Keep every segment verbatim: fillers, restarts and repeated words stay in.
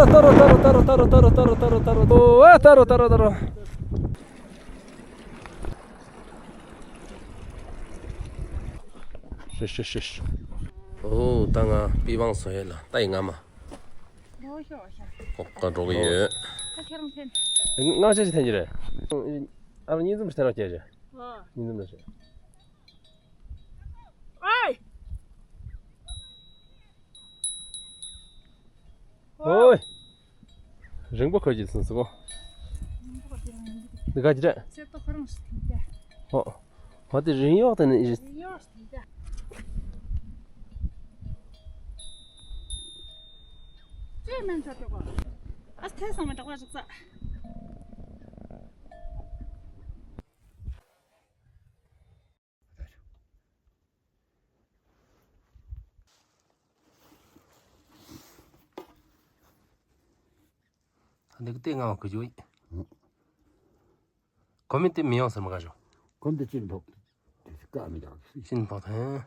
ཏ་རོ་ཏ་རོ་ཏ་རོ། ཨོ་ཨ་ཏ་རོ་ཏ་རོ་ཏ་རོ། ཤེས་ཤེས་ཤེས། ཨོ་ད་ང་པི་ཝང་སོ་ཡེ་ལ་ད་ཡི་ང་མ། ལོ་ཤོ་ཤ། ཁོག་ཀ་འགྲོ་གི་ཡོད། ད་ཁྱེད་རང་འཐེན། ང་ཅི་ཞིག་འཐེན་གྱི་རེད། ཨ་རོ་གཉིས་འཛོམས་ཤིག་འཐེན་རོགས་བྱེད་ཅེས། ཨ། གཉིས་འཛོམས་ལ་ཤོད། ཨོའི། ཨོའི། རིང་པོ་ཁོ་གྱིས་སོང་ཟེར་གོ། འདི་ག་ཅི་རེད། ཧོ། ཧོ་དེ་རིང་ཡོག་དེ་ནི་ཨི། འདི་གི་ལྟས་ངན་པ་ཁུ་བྱུག་ཡིན། ཁོ་མི་དེ་མི་ཡོང་ཟེར་མ་ག་ཞོ། ཁོ་མི་དེ་ཅིན་ཕོག་དཀའ་མི་དང་། ཅིན་ཕོག་ཐལ།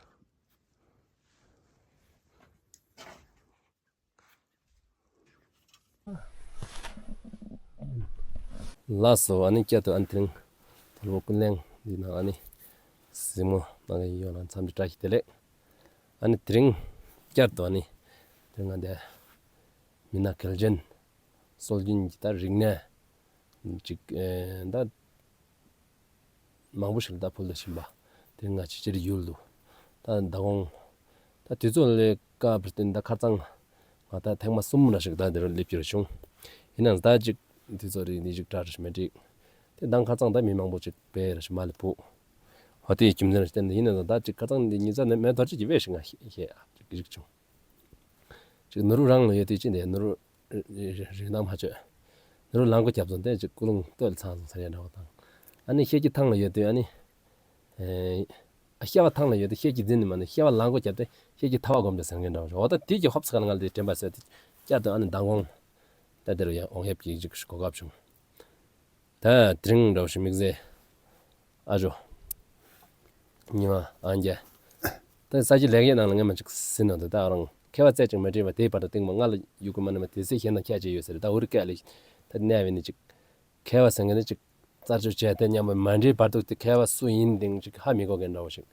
ལགས་སོ། ཨ་ནི་བསྐྱར་དུ་ཨ་ནི་དེ་རིང་དལ་བུ་ཀུན་གླེང་འདི་ནང་ཨ་ནི་གཟིགས་མོ་གནང་མཁན་ཡོངས་ལ་འཚམས་འདྲི་བཀྲ་ཤིས་བདེ་ལེགས། ཨ་ནི་དེ་རིང་བསྐྱར་དུ་ཨ་ནི་དེ་རིང་ང་འདི་མི་སྣ་གལ་ཆེན་སྲོལ་རྒྱུན་གྱི་ད་རིག་གནས་ཅིག་ཨེ་ད་མང་པོ་ཞིག་ལ་ད་ཕུལ་དུ་ཕྱིན་པ་དེ་རིང་ང་ཕྱི་ཕྱིར་ཡུལ་དུ་ད་མདང་དགོང་ད་དུས་ཚོད་ལས་ཀ་བར་བརྟེན་ད་ཁ་རྩང་ང་ད་ཐེངས་མ་གསུམ་ར་ཞིག་ད་འདིར་སླེབས་རྒྱུ་ར་བྱུང་། ཡིན་ནའང་ད་ཅིག་དུས་ཚོད་རིག་ནི་ཅིག་དྲག་ར་ཞིག་མེད་ཅིག་དེ་མདང་ཁ་རྩང་ད་མི་མང་པོ་ཅིག་དཔེ་ར་ཞིག་མ་ལས་ཕུད། ཧོ་དེའི་རྒྱུ་མཚན་ར་ཞིག་བརྟེན་ནས་ཡིན་ནའང་ད་ཅིག་ཁ་རྩང་འདི་ཉིན་མཚན་ནས་མེ་ཐོར་ཅིག་གི་བས་ཤིག་ང་ཤེས་ཤེས་ཅིག་རིག་བྱུང་། ཅིག་ནུ་རུ་རང་ལ་ཡོད་དེ་ཅི་འདི་ནུ་རུ་རིག་རིག་སྣང་མ་བྱོས། ནུ་རུ་ལང་ཀོ་རྒྱབ་སོང་སྟེ་ཅིག་ཀུ་ལུང་སྟོད་ལ་ཚང་སོང་ཟེར་ཡ་འདྲ་བོ་དང་། ཨ་ནི་ཤེལ་གྱི་ཐང་ལ་ཡོད་དེ་ཨ་ནི། ཨེ། ཨ་ཤེལ་བ་ཐང་ལ་ཡོད་དེ་ཤེལ་གྱི་རྫིང་ནི་མ་ནི་ཤེལ་བ་ལང་ཀོ་རྒྱབ་སྟེ་ཤེལ་གྱི་ཐ་བ་སྒོམ་སྟེ་ཟེར་མཁན་འདྲ་བོ་ཞིག་འོ་ད་དེ་གི་ཧོབ་ས་ག་ལ་ང་ལ་དེ་དྲན་པ་ཟེར་དེ་བསྐྱར་དུ་ཨ་ནི་མདང་དགོང་། ད་དེར་ཡང་འོང་ཡབ་ཀྱི་ཅིག་གོ་སྐབས་བྱུང་། ད་དེ་རིང་འདྲ་བོ་ཞིག་དམིགས་བསལ། ཨ་ཇོ། ཉི་མ་ཨང་རྒྱལ། ད་ས་གཞི་ལེགས་ཡོད་ནང་ལ་ངས་མ་ཅིག་ཟིན་ནོ་འདི་ད་རང་མཁས་པ་རྩེ་ཅིག་མ་བྲིས་པ་དེའི་བར་དུ་སྟེང་མ་ང་ལ་ཡུ་གུ་མ་ནི་མ་དེ་སྲིད་ཤེས་ན་ཁྱད་ཅིག་ཡོད་ཟེར་ད་འུ་རི་སྐད་ལས་ད་གནས་པའི་ནི་ཅིག་མཁས་པ་ཟེར་མཁན་ནི་ཅིག་རྩར་ཆུ་བྱས་ཏེ་མཉམ་པོ་མ་འདྲིས་བར་དུ་དེ་མཁས་པ་སུ་ཡིན་དེང་ཅིག་ཧ་མི་གོ་མཁན་འདྲ་བོ་ཞིག་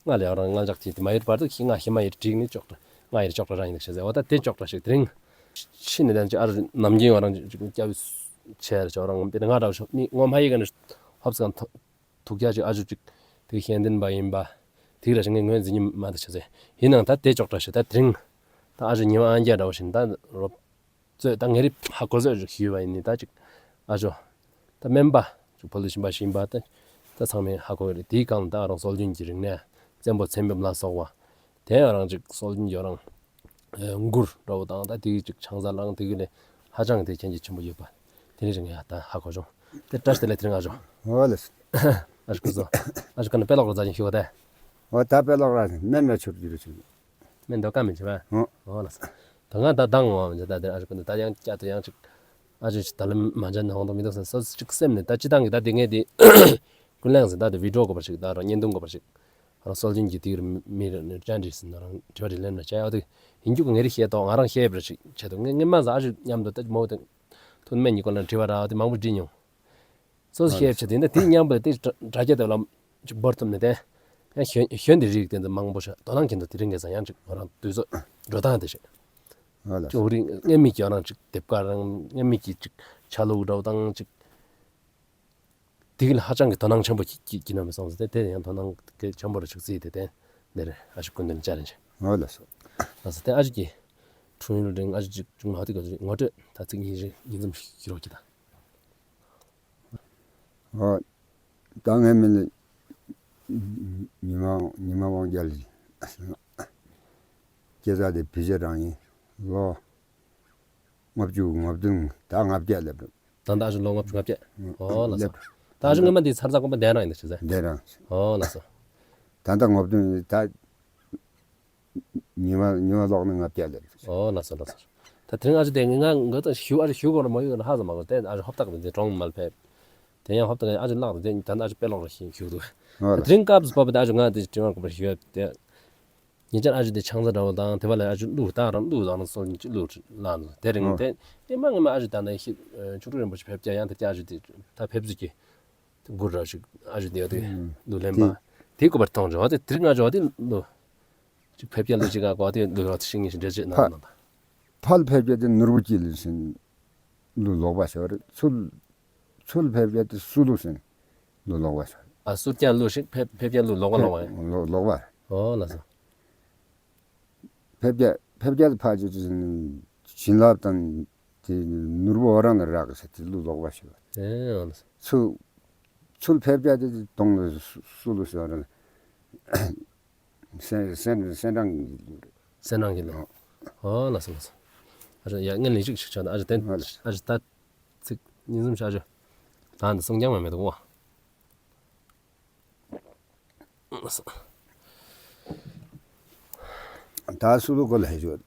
ང་ལ་ཡང་རང་དངངས་སྐྲག་ཅིག་དེ་མ་ཡོད་བར་དུ་ཁྱི་ང་ཤི་མ་ཡིར་འགྲིག་ནི་ཅོག་འདྲ་ང་ཡིར་ཅོག་འདྲ་རང་ཡིན་ཤེས་ཟེར་བ་ད་དེ་ཅོག་འདྲ་ཞིག་དེ་རིང་ཕྱི་ནས་དེ་ཅིག་ཨ་རུ་ནམ་རྒྱུན་ང་རང་ཅིག་སྐྱ་བོའི་ཆེར་ཅོག་རང་དེ་ང་འདྲ་བོ་ཞིག་མི་ངོ་མ་ཡི་ག་ནི་ཧོབ་སང་ཐུག་རྒྱ་ཅིག་ཨ་ཇུ་ཅིག་དེ་ཤེས་ལྡན་པ་ཡིན་པ་དེ་ར་ཞིག་ངས་ངོས་འཛིན་གྱི་མ་འདུག་ཤེས་ཟེར་ཡིན་ནའང་ད་དེ་ཅོག་འདྲ་ཞིག་ད་དེ་རིང་ད་ཨ་ཇུ་ཉི་མ་ཨང་རྒྱལ་འདྲ་བོ་ཞིག་ད་རོབ། ཚོས་ད་ངེ་རི་ཧ་གོ་ཚོད་ཞིག་ཞུས་པ་ཡིན་ནི་ད་ཅིག་ཨ་ཇོ། ད་སྨན་པ་ཅིག་ཕོ་ལུ་ཞིམ་པ་ཞིམ་པ་ད་ད་ཚང་མས་ཧ་གོ་གི་རེད། དེའི་སྒང་ད་རང་སྲོལ་རྒྱུན་གྱི་རིག་གནས་བཙན་པོ་ཚེ་འབེབས་ལ་སོགས་པ་དེ་ཡང་རང་ཅིག་སྲོལ་རྒྱུན་གྱི་རང་གུར་འདྲ་བོ་དང་ད་དེ་ཅིག་ཆང་ས་རང་དེ་གི་ལས་ཧ་ཅང་གི་དེ་ཁྱད་ཆེན་པོ་ཡོད་པ་དེ་ནི་རིག་གནས་ད་ཧ་གོ་བྱུང་། དེ་བཀྲ་ཤིས་བདེ་ལེགས། དེ་རིང་ཨ་ཇོ། ཨོ་ལེ། ཨ་ཇོ་སྐུ་གཟུགས། ཨ་ཇོ་ག་ནས་དཔེ་ཀློག་ར་མཛད་ཀྱིན་བཞུགས་ཏེ། ཨོ་ད་དཔེ་ཀློག་ར་མེན་ན་ཆུར་འགྱུར་ཆུར། མེན་འདོད་ཀ་མེན་ཅི་བ། ཨོ། ཨོ་ལགས་སོ། ད་ང་ད་དང་འོང་མི་ད་དེ་ཨ་ཇོ་ཀུན་ད་ཡང་བསྐྱར་དུ་ཡང་ཅིག་ཨ་ཇོ་ཅིག་ད་ལམ་མ་འཇལ་ནས་འོང་དོ་མི་འདུག་ཟེར་སོ་སོ་ཅིག་སེམས་ནས་ད་ཅི་ཐང་གི་ད་དེ་ངས་དེ་ཀུན་གླེང་ཟེར་ད་དེ་བི་ཌི་ཡོ་དགོས་པ་ཞིག་ད་རང་བརྙན་ཐུང་དགོས་པ་ཞིག་རང་སྲོལ་རྒྱུན་གྱི་དེ་མི་རེ་ནས་ཅན་རིག་ཟེར་ན་རང་དྲི་བ་དྲིས་ལན་ན་བྱས་ཡོད་དེ་ཡིན་རྒྱུ་གི་ངེ་རི་ཤེས་དོ་ང་རང་ཤེས་པ་ཞིག་བྱས་དོ་ངས་ངས་མ་ཟ་ཨ་ཇོ་མཉམ་དུ་ད་མོ་དེ་ཐུན་མེད་གཉིས་ཀོ་ལ་དྲི་བ་ར་དེ་མང་པོ་དྲིས་མྱོང་། སོ་སོ་ཤེས་བྱེད་དེ་འདི་དེ་མཉམ་པོ་དེ་དྲ་རྒྱ་དེ་ལ་ཅིག་འབོར་ཐུབ་ནས་དེ་ཡང་གཞོན་གཞོན་དེ་རིགས་དེ་ཚོ་མང་པོ་ཞིག་དོ་སྣང་གྱིན་དུ་དེ་རིང་གི་ས་ཡང་ཅིག་ང་རང་དུས་ཚོད་འགྲོ་སྟངས་དེ་ཞིག་ཅིག་འུ་རིག་ངའི་མིག་གི་ང་རང་ཅིག་དེབ་ཀ་རང་ངའི་མིག་གི་ཅིག་ཆ་ལུགས་འདྲ་བོ་དང་ཅིག་དེ་གི་ལ་ཧ་ཅང་གི་དོ་སྣང་ཆེན་པོ་གྱི་གྱི་གྱི་ན་མི་སོང་ཟེར་དེ་དེ་ཡང་དོ་སྣང་གི་ཆེན་པོ་རེ་ཞིག་བརྩིས་ཏེ་དེ་འདིར་ཨ་ཞུ་ཀུན་དོན་བཅར་རིན་ཆེ། ཨོ་ལགས་སོ། ལགས་སོ་དེ་ཨ་ཞུ་གི་འཁྲུངས་ཡུལ་རིང་ཨ་ཞུ་ཅིག་ཅུང་ལྷག་དེ་ག་ཅིག་ངོ་སྤྲོད་ད་ཚིག་གཉིས་རེ་གཉིས་ཙམ་ཞུ་རོགས་གྱིས་ད། ཨོ། ད་ངའི་མིང་ལ་ཉི་མ་ཉི་མ་དབང་རྒྱལ་ལགས། སྐྱེས་ས་དེ་བི་ཇེ་རང་ཡིན། ལོ་ལྔ་བཅུ་ང་བདུན་ད་ལྔ་བརྒྱད་སླེབས་འགྲོ། ད་ལྟ་ཨ་ཞུ་ལོ་ལྔ་བཅུ་ང་བརྒྱད། ཨོ་ལགས་སོ། ད་ཨ་ཞུ་སྔོན་མ་འདི་ཚར་ཚ་དགོན་པ་འདན་རང་ཡིན་ན་ཞུ་ཟེར། འདན་རང་། ཨོ་ལགས་སོ། ད་ལྟ་ང་བདུན་ད། ཉི་མ་ཉི་མ་ལོག་ནི་ང་བརྒྱད་ལེ། ཨོ་ལགས་སོ་ལགས་སོ། ད་དེ་རིང་ཨ་ཅེ་དེ་ང་ང་ད་ཞུ་ཨ་ཅེ་ཞུ་གོ་ར་མ་ཡོད་ན་ཧ་ཟ་མ་གོ་དེ་ཨ་ཅེ་ཧོབ་ཏག་དེ་གྲོང་མལ་ཕེབས། དེ་ཡང་ཧོབ་ཏག་ཨ་ཅེ་ལག་དེ་ད་ཨ་ཅེ་དཔེ་ཀློག་ར་ཞིག་ཞུ་འདུག་ཨོ་ལགས། དེ་རིང་སྐབས་སུ་བབས་པ་དེ་ཨ་ཅེ་ང་དེ་དྲི་བ་དགོས་པ་ཞུ་ཡ་དེ། ཉེ་ཆར་ཨ་ཞུ་དེ་ཆང་ས་འདྲ་བོ་དང་དེ་བ་ལ་ཨ་ཞུ་གླུ་ད་རང་གླུ་བཟང་ན་སོ་གླུ་ལ་ནི་དེ་རིང་ཨོ། དེ་དེ་མ་ངེས་མ་ཨ་ཞུ་ད་ནི་ཤི་ཆོས་དྲུག་རིན་པོ་ཆེ་ཕེབས་ཀྱང་ཡང་དེ་ཀྱང་ཨ་ཞུ་དེ་ད་ཕེབས་ཟིག་གི་གུར་ར་ཞིག་ཨ་ཞུ་དེ་ཡོད་དེ་ཨུམ། གླུ་ལེན་པ་དེ་དེ་གོ་བར་ཐོང་ཇོ་བ་དེ་དེ་རིང་ང་ཇོ་བ་དེ་གླུ་ཅིག་ཕེབས་ཀྱང་གླུ་ཅིག་ག་གོ་དེ་གླུ་ར་དེ་ཤིང་ངེས་ཤིང་འདྲེ་ཅེ་ན་ཕ་ན་ད། ཕལ་ཕེབས་ཀྱང་དེ་ནོར་བུ་སྐྱིད་ལུ་ཟེར་གླུ་ལོག་པ་ཤོར་ཚུལ། ཚུལ་ཕེབས་ཀྱང་དེ་སུ་ལུ་ཟེར་གླུ་ལོག་པ་ཤོར། ཨ་སུ་ཀྱང་གླུ་ཞིག་ཕེབས་ཕེབས་ཀྱང་གླུ་ལོག་པ་ལོག་པ་ཡིན། ལོག་ལོག་པ། ཨོ་ལགས་སོ། ཕེབས་ཀྱང་ཕེབས་ཀྱང་ཕ་ཅིག་བྱིན་རླབས་དང་དེ་ནོར་བུ་ཨོ་རང་ལ་རག་ཟེར་དེ་གླུ་ལོག་པ་ཤོར། ཨེ་ཨོ་ལགས་སོ། ཚུལ་ཚུལ་ཕེབས་ཀྱང་དེ་དོང་ལ་སུ་ལུ་ཟེར་ར། སེང་སེང་སེང་སེང་གྲངས་ཀྱི་གླུ་རེད། སེང་གྲངས་ཀྱི་གླུ། ཨོ་ལགས་སོ་ལགས་སོ། ཨ་ཞུ་ཡ་ངས་ལན་ཅིག་ཞིག་ཆོག་ན་ཨ་ཞུ་དེ་ཨ་ཞུ་ད་ཚིག་ཉིན་གསུམ་ཞིག་ཨ་ཞུ་ད་འདི་གསུང་རྐྱང་མ་མེད་དོ་གོ། ལགས་སོ། ད་སུ་ལུ་གོ་ལ་ཧེ་ཞུ།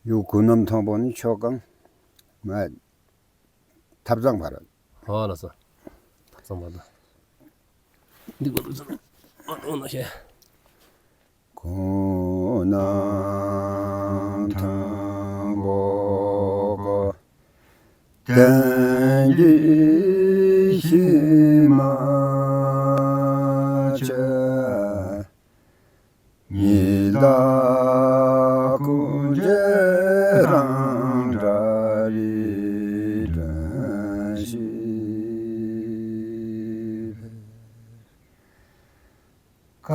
ཡུལ་ཀུན་ནམ་མཐོན་པོ་ནས་ཕྱོགས་གང་མ་ཐབ་ཚང་བར། ཨོ་ལགས་སོ། ཐབ་ཚང་བར་ད། འདི་གོ་ལུ་ཚང་ཨོ་ནོ་ཤེ། ཀུན་ནམ་མཐོན་པོ་གོ། དོན་གྱི་ཤུལ་མ་ཆེ། ཉི་ཟླ་ཀུན་གྱི་རང་འདྲ་བའི་དྲན་ཤེས། ཁ་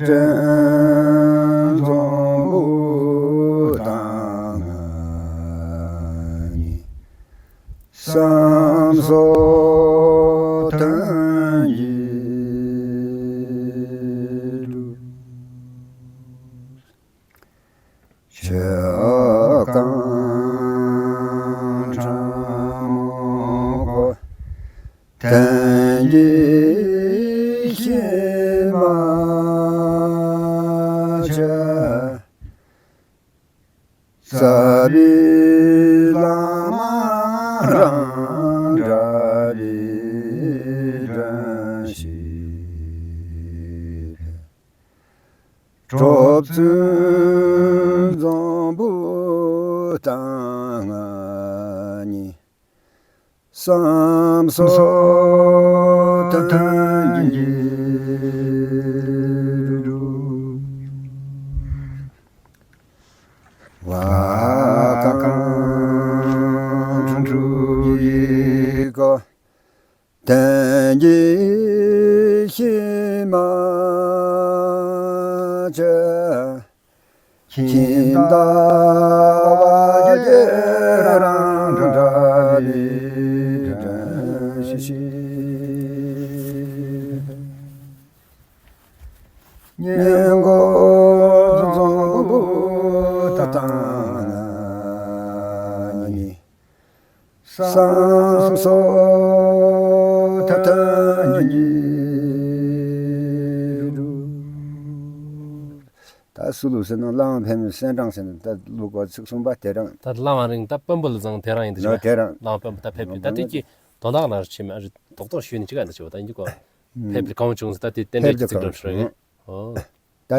དྲན་འཛོམས་པོ་དང་ང་གཉིས། བསམ་སོགས་དོན་གྱི་གྲུབ། ཕྱོགས་གང་ཁྲ་མོ་གོ། དོན་གྱི་ཤུལ་མ་ཆེ། རྩ་བའི་བླ་མ་རང་འདྲ་བའི་དྲན་ཤེས། གྲུབ་ཚུལ་འཛོམས་པོ་དང་ང་གཉིས། བསམ་སོགས་དོན་གྱི་གྲུབ། བ་གང་གྲུབ་ཡི་གོ། དོན་གྱི་ཤུལ་མ་ཆེ། ཁྱིམ་བདག་བ་རྒྱལ་རང་འདྲ་བའི་དྲན་ཤེས། སྙན་གོ་འཛོམས་པོ་དང་ང་གཉིས། བསམ་སོགས་དོན་གྱི་གྲུབ། ད་སུ་ལུ་ཟེར་ན་བླ་མ་ཕེབས་ནས་སེང་གྲངས་ཟེར་ན་ད་གླུ་གོ་ཚིག་གསུམ་པ་དེ་རང་། ད་བླ་མ་རིང་ད་དཔོན་པོ་ལུ་ཚང་དེ་རང་ཡིན་དེ་ནོ་ཤེས་པ། དེ་རང་། བླ་མ་དཔོན་པོ་ད་ཕེབས་ཀྱི་ད་དེ་གི་དོན་དག་ལ་ཕྱི་མ་ཨ་རི་རྡོག་རྡོག་ཞུས་ནས་ཅི་ག་ན་ཆེ་བ་ད་ཡིན་གྱི་གོ། ཕེབས་ཀྱི་གང་བྱུང་ཟེར་ད་དེ་རྟེན་འབྲེལ་གྱི་ཚིག་འགྲོ་ཤེས་རེད། ཨོ། ད་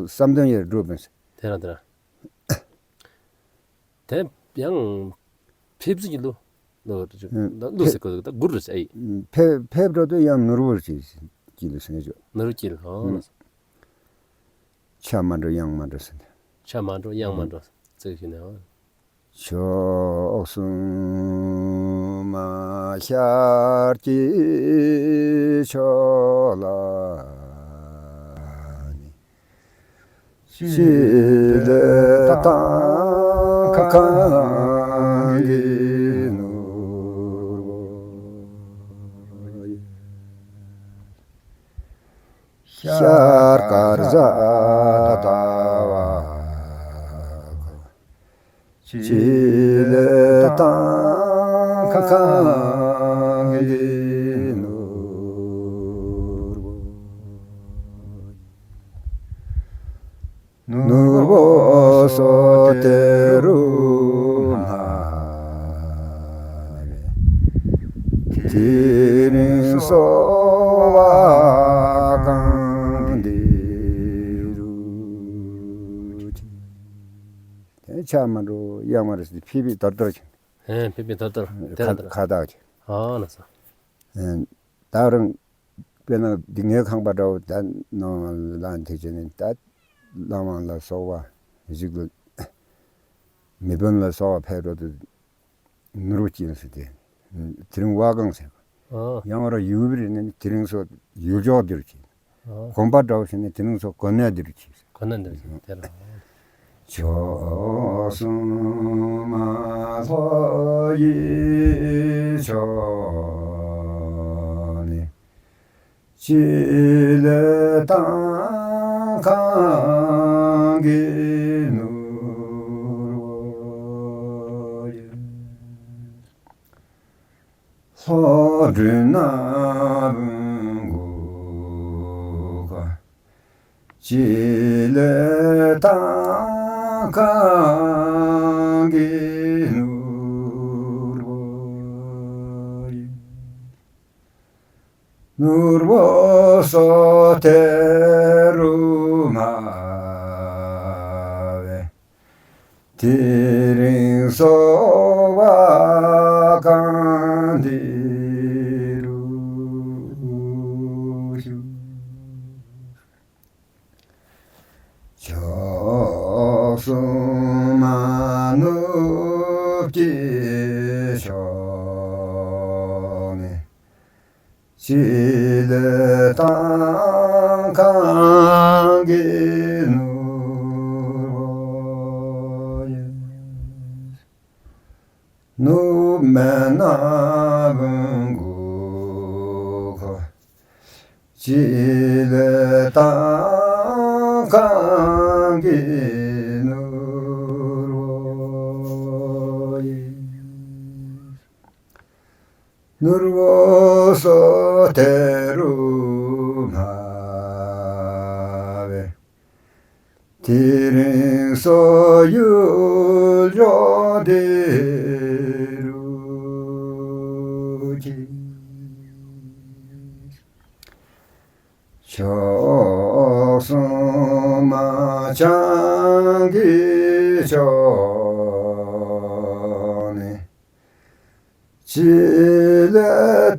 བསམ་དོན་ཡར་འགྲུབ་པས། དེ་རང་དེ་རང་། དེ་ཡང་ཕེབས་ཟིག་གི་གླུ། གླུ་གླུ་ཟེར་གོ་ད་གུར་རེད་ཨེ། ཕེབས་ཕེབས་འགྲོ་དུས་ཡང་ནོར་བུ་སྐྱིད་སྐྱིད་ལུ་ཟེར་ནས་ཅོ། ནོར་བུ་སྐྱིད་ཨོ། ཆ་མ་འགྲོ་གཡང་མ་འགྲོ་ཟེར་ནས། ཆ་མ་འགྲོ་གཡང་མ་འགྲོ་ཟེར་ཞུ་ནས་ཨོ། ཕྱོགས་གསུམ་མ་ཤར་གྱི་ཕྱོགས་ལ་ནི། ཕྱི་ལས་དྭངས་གང་གི་ནོར་བུ་ཡོད། ཤར་དཀར་གཟའ་ཟླ་བ་གོ། ཕྱི་ལས་དྭངས་གང་གི་ནོར་བུ། ནོར་བུ་སོགས་དེ་རུ་མ་རེད། དེ་རིང་སོ་བ་གང་འདི་ ཆ་མ་འགྲོ་ཡང་མ་རེད་ཟེར་ཏེ་ཕི་ཕི་དོར་དོར་བྱས། ཧེ་ཕི་ཕི་དོར་དོར་དེ་ར་ཁ་དེ་ར་ཁ་བཏགས་བྱས། ཨོ་ལགས་སོ། ཨེ་ད་རུང་དཔེར་ན་འདི་ངའི་ཁང་པ་འདྲ་བོ་ད་ནང་ལ་ལངས་ཏེ་བྱས་ནས་ད་བླ་མ་ལ་སོགས་པ་ཞིག་ལ་མེ་དཔོན་ལ་སོགས་པ་ཕེབས་འགྲོ་དུས་ནོར་བུ་ཅན་ཟེར་ཏེ་དེ་རིང་བ་གང་ཟེར། ཨོ། ཡང་བར་ཡུལ་བིར་ནི་དེ་རིང་སོ་ཡུལ་ལྗོངས་འདིར་གྱིས། ཨོ། དགོན་པ་འདྲ་བོ་ཞིག་ནི་དེ་རིང་སོ་དགོན་གནས་འདིར་གྱིས། དགོན་གནས་འདིར་གྱིས་དེ་ར། མཆོག་གསུམ་མ་ལྷོ་ཡི་ཕྱོགས་ནས། སྤྱི་ལེ་དང་གང་གི་ནོར་བུ་ཡིན། ལྷོ་འབྲུག་ན་བུན་གུ་ཁ། སྤྱི་ལེ་དང་གང་གི་ནོར་བུ་ཡིན། ནོར་བུ་སོ་ཐེ་རུ་མ་བེ། དེ་རིང་སོ་བ་གང་འདི་རུ་ཞུགས། མཆོག་གསུམ་མ་ནུབ་ཀྱི་ཕྱོགས་ནས། སྤྱི་ལེ་དང་གང་གི་ནོར་བུ་ཡིན། ནུབ་མེ་ན་བུན་གུ་ཁ། སྤྱི་ལེ་དང་གང་གི་ནོར་བུ་ཡིན། ནོར་བུ་སོ་ཐེ་རུ་མ་བེ། དེ་རིང་སོ་ཡུལ་ལྗོངས་འདི་རུ་གྱིས། མཆོག་གསུམ་མ་བྱང་གི་ཕྱོགས་ནས། སྤྱི་ལེ་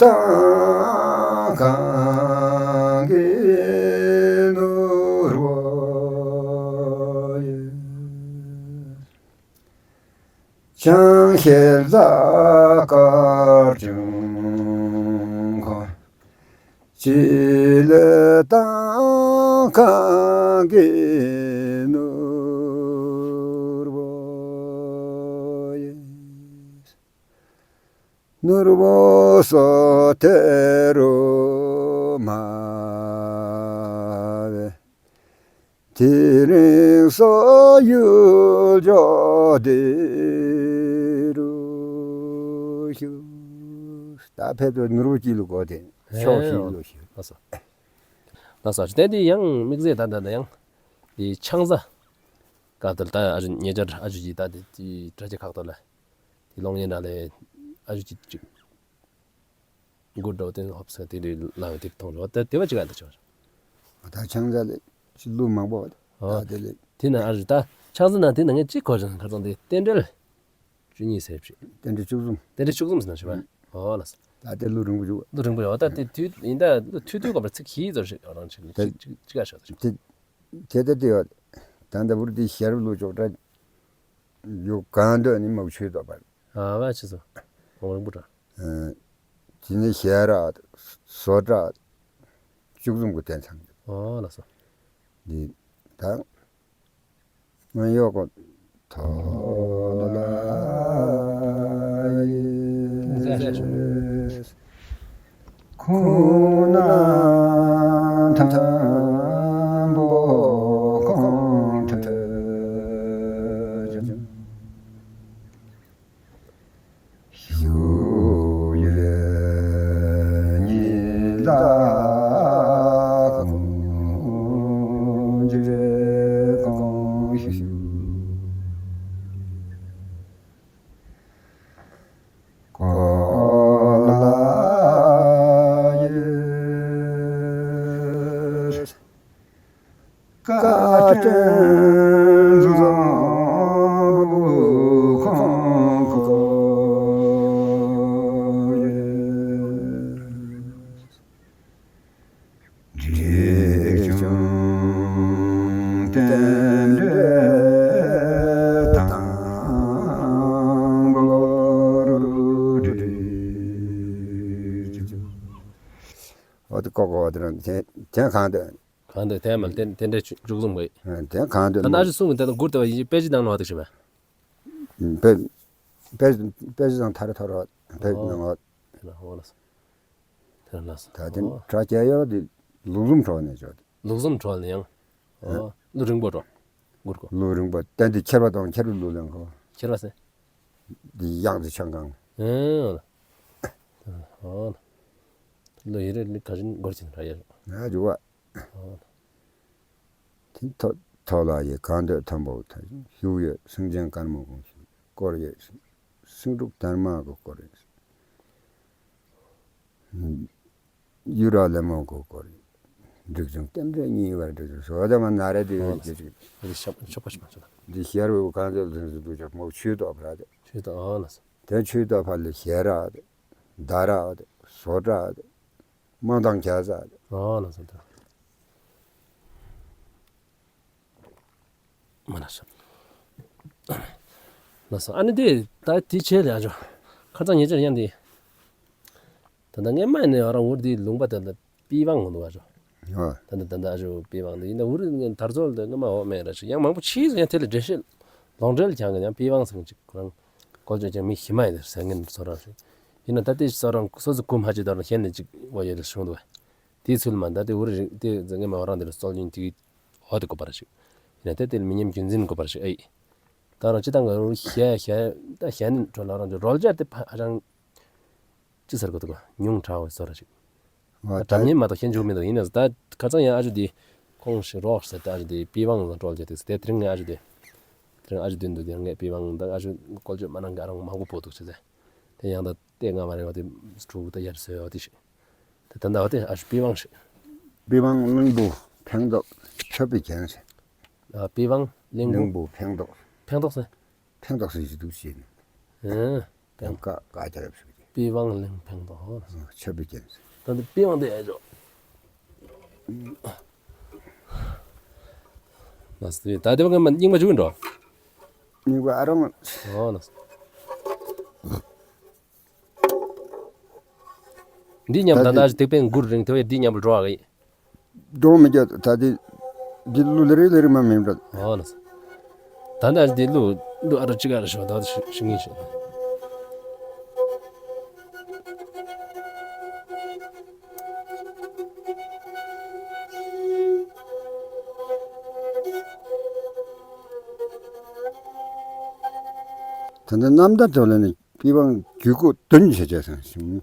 དང་གང་གི་ནོར་བུ་ཡིན། ཅང་ཤེས་ལ་དཀར་ཆུང་ཁོ། སྤྱི་ལེ་དང་གང་གི་ནོར་བུ་ཡིན། ནོར་བུ་སོ་ཐེ་རུ་མ་བེ། དེ་རིང་སོ་ཡུལ་ལྗོངས་འདི་རུ་ཞུགས། ད་ཕེབས་ཏེ་ནོར་བུ་ཅིག་ལུ་གོ་དེ་ཕྱོགས་ཤིག་ལུ་ཞུགས། ལགས་སོ། ལགས་སོ། དེ་འདི་ཡང་དམིགས་བསལ་ད་ད་ད་ཡང་འདི་ཕྱག་འཚལ་ག་དེ་ལ་ད་ཨ་ཇུ་ཉེ་ཆར་ཨ་ཇུ་གི་ད་དེ་དྲ་རྒྱ་ཁག་ཏུ་ལ་དེ་གློག་བརྙན་ནང་ལས་ཨ་ཇུ་ཅིག་ཅིག་མགུར་འདྲ་བོ་དེ་ཧོབ་སེ་དེ་འདྲ་ལ་དེ་མཐོང་རོ། ད་དེ་བ་ཅིག་ག་ད་ཆོག། ད་ཕྱག་འཚལ་ལས་ཅིག་གླུ་མང་པོ་བ། ཨོ། ད་དེ་ལས་དེ་ན་ཨ་རི་ད་ཕྱག་འཚལ་ན་དེ་ན་ངས་ཅིག་གོ་ཅང་ཁ་ཚང་དེ་རྟེན་འབྲེལ་བཅུ་གཉིས་ཟེར་བྱས། རྟེན་འབྲེལ་བཅུ་གསུམ། རྟེན་འབྲེལ་བཅུ་གསུམ་ཟེར་ན་ཞུ་བ། ཨོ་ལགས་སོ། ད་དེ་གླུ་རིང་པོ་བྱུང་། གླུ་རིང་པོ་ཡོད། ད་དེ་དུས་ཡིན་ད་གླུ་ཐུང་ཐུང་གོ་བར་ཚིག་གི་ཚོར་ཞིག་རང་ཅིག་ཅིག་ཅིག་ག་ཤོག་ད་ཞོག། དེ་དེ་དེ་དེ་ཡོད། ད་ད་བུར་དེ་ཤེར་གླུ་ཅོག་འདྲ་ཡོད་གང་འདོད་ནི་མ་བྱུང་དོ་བར། ཨ་བ་ཅི་སོ། གོང་རིང་པོ་འདྲ། ཨ། དེ་ནི་ཤེར་ར་བཟོ་གྲྭ་བཅུ་གསུམ་གྱི་རྟེན་ཚང་། ཨོ་ལགས་སོ། འདི་ད་སྔོན་ཡོད་གོ་ཐོ་ལ་ཡིས་ཁོང་ན་ཐང་པོ་ཁོང་ཐོས་ཀྱང་། ཞུ་ཡི་ཉིད་ལ་ཁོང་རྗེ་ཁོང་ཞུ་གོ་ལ་ཡིས། བཀའ་དྲིན་བཟང་པོ་ འོ་དེ་ཀོ་ཀོ་འོ་དེ་རང་དེ་དེ་གང་དེ། གང་དེ་དེ་མ་དེ་དེ་འདྲ་བཅུག་བཟུང་བས། དེ་གང་དེ་ད་ནང་བཞིན་གསུང་གི་དེ་ལ་མགུར་དེ་བ་ཡིན་པེ་ཅི་ནང་ལ་བ་དེ་ཤི་བས། པེ་པེ་པེ་ཅི་དང་ཐར་ཐོར་བ་པེ་ཅི་ནང་བ། དེ་ལ་ཧོ་ལ་སོ། དེ་ལ་ལ་སོ། ད་དེ་དྲ་རྒྱ་ཡོད་དེ་ལུགས་ཟུང་འཕྲོ་ནས་བྱོས་ཏེ། ལུགས་ཟུང་འཕྲོ་ནས་ཡང་། ཨོ། ལུགས་རིང་པོ་འགྲོ། མགུར་ཀོ། ལུགས་རིང་པོ་བསྟན་འདི་ཁྱེར་བ་དང་ཁྱེར་བའི་ལུགས་ལེན་གོ། ཁྱེར་བ་ཟེར། འདི་དབྱངས་འདི་ཆང་གང་། ཨོ། ལུགས་ཡི་རེ་ལི་ག་བཞིན་སྒོར་ཆེན་ར་ཡ། ང་འཇུ་བ། ཨོ། དེ་ཐོ་ཐོ་ལ་ཡི་གང་འདོད་ཐམ་པོ་ཐ་བཞུགས་ཡོད། སེང་ཆེན་དཀར་མོ་དགོངས་ཤིག་བསྐོར་ཡོད། སེང་ཕྲུག་དར་མ་གོ་བསྐོར་ཡོད། ཡུ་ར་ལེ་མོ་གོ་བསྐོར་ཡོད། འབྲི་གུང་རྟེན་འབྲེལ་གཉིས་བར་འབྲི་གུང་སོ་ད་མ་ན་རེ་དེ་ཡོད་ཀྱི་ཅིག་འདི་ཤོག་པ་ཤོག་པ་ཤོག་པ་ཤོག་པ། འདི་ཤར་བའི་གང་འདོད་ལྷུན་སུ་འདུག་ཅག་མོ་ཆུ་ཏོ་ཕ་ར་དེ། ཆུ་ཏོ་ཨོ་ལ་སོ། དེ་ཆུ་ཏོ་ཕ་ལི་ཤེ་ར་དེ། ད་ར་དེ། སོ་ཏྲ་དེ། མ་དང་རྒྱ་ཟ་དེ། ཨོ་ལ་སོ་ད། མ་ན་ཤ། ལ་སོ་ཨ་ནི་དེ་ད་དེ་ཆེ་ལེ་ཨ་ཇོ། ཁ་ཚང་ཉེ་ཆར་ཡང་དེ། ད་ད་ངས་མ་ནི་ཨ་རང་འུར་དེ་ལུང་པ་དེ་ལ་པི་ཝང་ངོ་འདུག་ཨ་ཇོ། ཨ། ད་ད་ད་ད་ཨ་ཇོ་པི་ཝང་དེ་ཡིན་ད་འུར་ངས་དར་ཚོལ་དེ་ངས་མ་འོ་མེད་ར་ཞིག་ཡང་མང་པོ་ཆེ་ཟེར་ཡང་དེ་ལ་འགྲེལ་བཤད་ལོང་འགྲེལ་ཀྱང་ཡང་པི་ཝང་ཟེར་ཅིག་ཁོ་རང་བཀོལ་སྤྱོད་ཀྱང་མི་ཤི་མ་ཡིན་ཟེར་ངན་སོ་རང་ཞིག་ཡིན་ན་ད་དེ་སོ་རང་སོ་སོ་ཀུམ་ཧ་ཅི་དོར་ན་ཤེས་ནས་ཅིག་འོ་ཡོད་ལ་ཞུང་འདུག་བ། དེའི་ཚུལ་མ་ད་དེ་འུར་རིང་དེ་ཟེར་ངས་མ་འོ་རང་དེ་ལ་སྩོལ་སྙིང་དེ་འོ་དེ་གོ་པ་ར་ཞིག་ཡིན་ན་ད་དེ་ལ་མི་ཉམས་རྒྱུན་འཛིན་གོ་པ་ར་ཞིག་ཨེ། ད་རང་ཅི་ད་ང་རུ་ཤེས་ཤེས་ད་ཤེས་ནི་འཕྲོ་ལ་རང་ཅི་རོལ་རྒྱག་དེ་ཕ་རང་ཅི་ཟེར་གོ་འདུག་ག་ཉུང་དྲགས་སོ་ར་ཞིག་ཨ་ད་དྲ་མཉམ་མ་གཏོགས་ཤེས་འཇུག་མི་འདུག་ཡིན་ན་ད་ཁ་ཚང་ཡང་ཨ་ཇོ་དེ་ཁོང་ཞིག་རོགས་ཟེར་ད་ཨ་ཇོ་དེ་པི་ཝང་ལ་འགྲོ་རྒྱག་དེ་ཟེར་དེ་དེ་རིང་ངས་ཨ་ཇོ་དེ་དེ་རིང་ཨ་ཇོ་དེ་འདུག་དེ་རིང་ངས་པི་ཝང་ད་ཨ་ཇོ་བཀོལ་སྤྱོད་མ་གནང་ག་རང་མང་པོ་པོ་འདུག་ཟེར་དེ་དེ་ཡང་ད་དེ་ང་མ་རེད་བ་དེ་ཕྲུ་གུ་ད་ཡར་སོས་བ་དེ་ཞིག་དེ་ད་ད་བ་དེ་ཨ་ཇོ་པི་ཝང་ཞིག་པི་ཝང་གླིང་བུ་ཕན་ཐོགས་མཆོད་པའི་རྒྱན་ཟེར། ཨ་པི་ཝང་གླིང་བུ་གླིང་བུ་ཕན་ཐོགས། ཕན་ཐོགས་ཟེར། ཕན་ཐོགས་ཟེར་ཞིག་འདུག་ཅེས་ནི། ཨེ། ཡང་ཀ་ཀ་རྒྱབ་ཞུ་རྒྱུ། པི་ཝང་གླིང་ཕན་ཐོགས་ཧོ། ཨ་མཆོད་པའི་རྒྱན་ཟེར། ད་འདི་པི་ཝང་དེ་ཨེ་ཇོ། ལགས་སོ། ད་དེ་བ་ངས་མ་རྙིང་པ་འཇུག་གིན་འགྲོ། རྙིང་པ་ཨ་རང་། ཨོ་ལགས་སོ། འདི་མཉམ་ད་ད་ད་ཅི་ཏིག་པན་མགུར་རིང་དེ་བས་འདི་མཉམ་པོ་འགྲོ་བ་གི། འགྲོ་མི་རྒྱག་ད་འདི་འདི་གླུ་ལེ་རེ་ལེ་རེ་མ་མིན་འགྲོ། ཨོ་ལགས་སོ། ད་ད་འདི་གླུ་གླུ་ཨ་རོ་ཅི་ག་ར་ཤོ་ད་ཤི་ཤི་ངེས་ཤོ། ད་ད་རྣམ་ཐར་དེ་ལ་ནི། པི་ཝང་གི་གུ་བདུན་བྱས་བྱས་སོང་ཞིང་།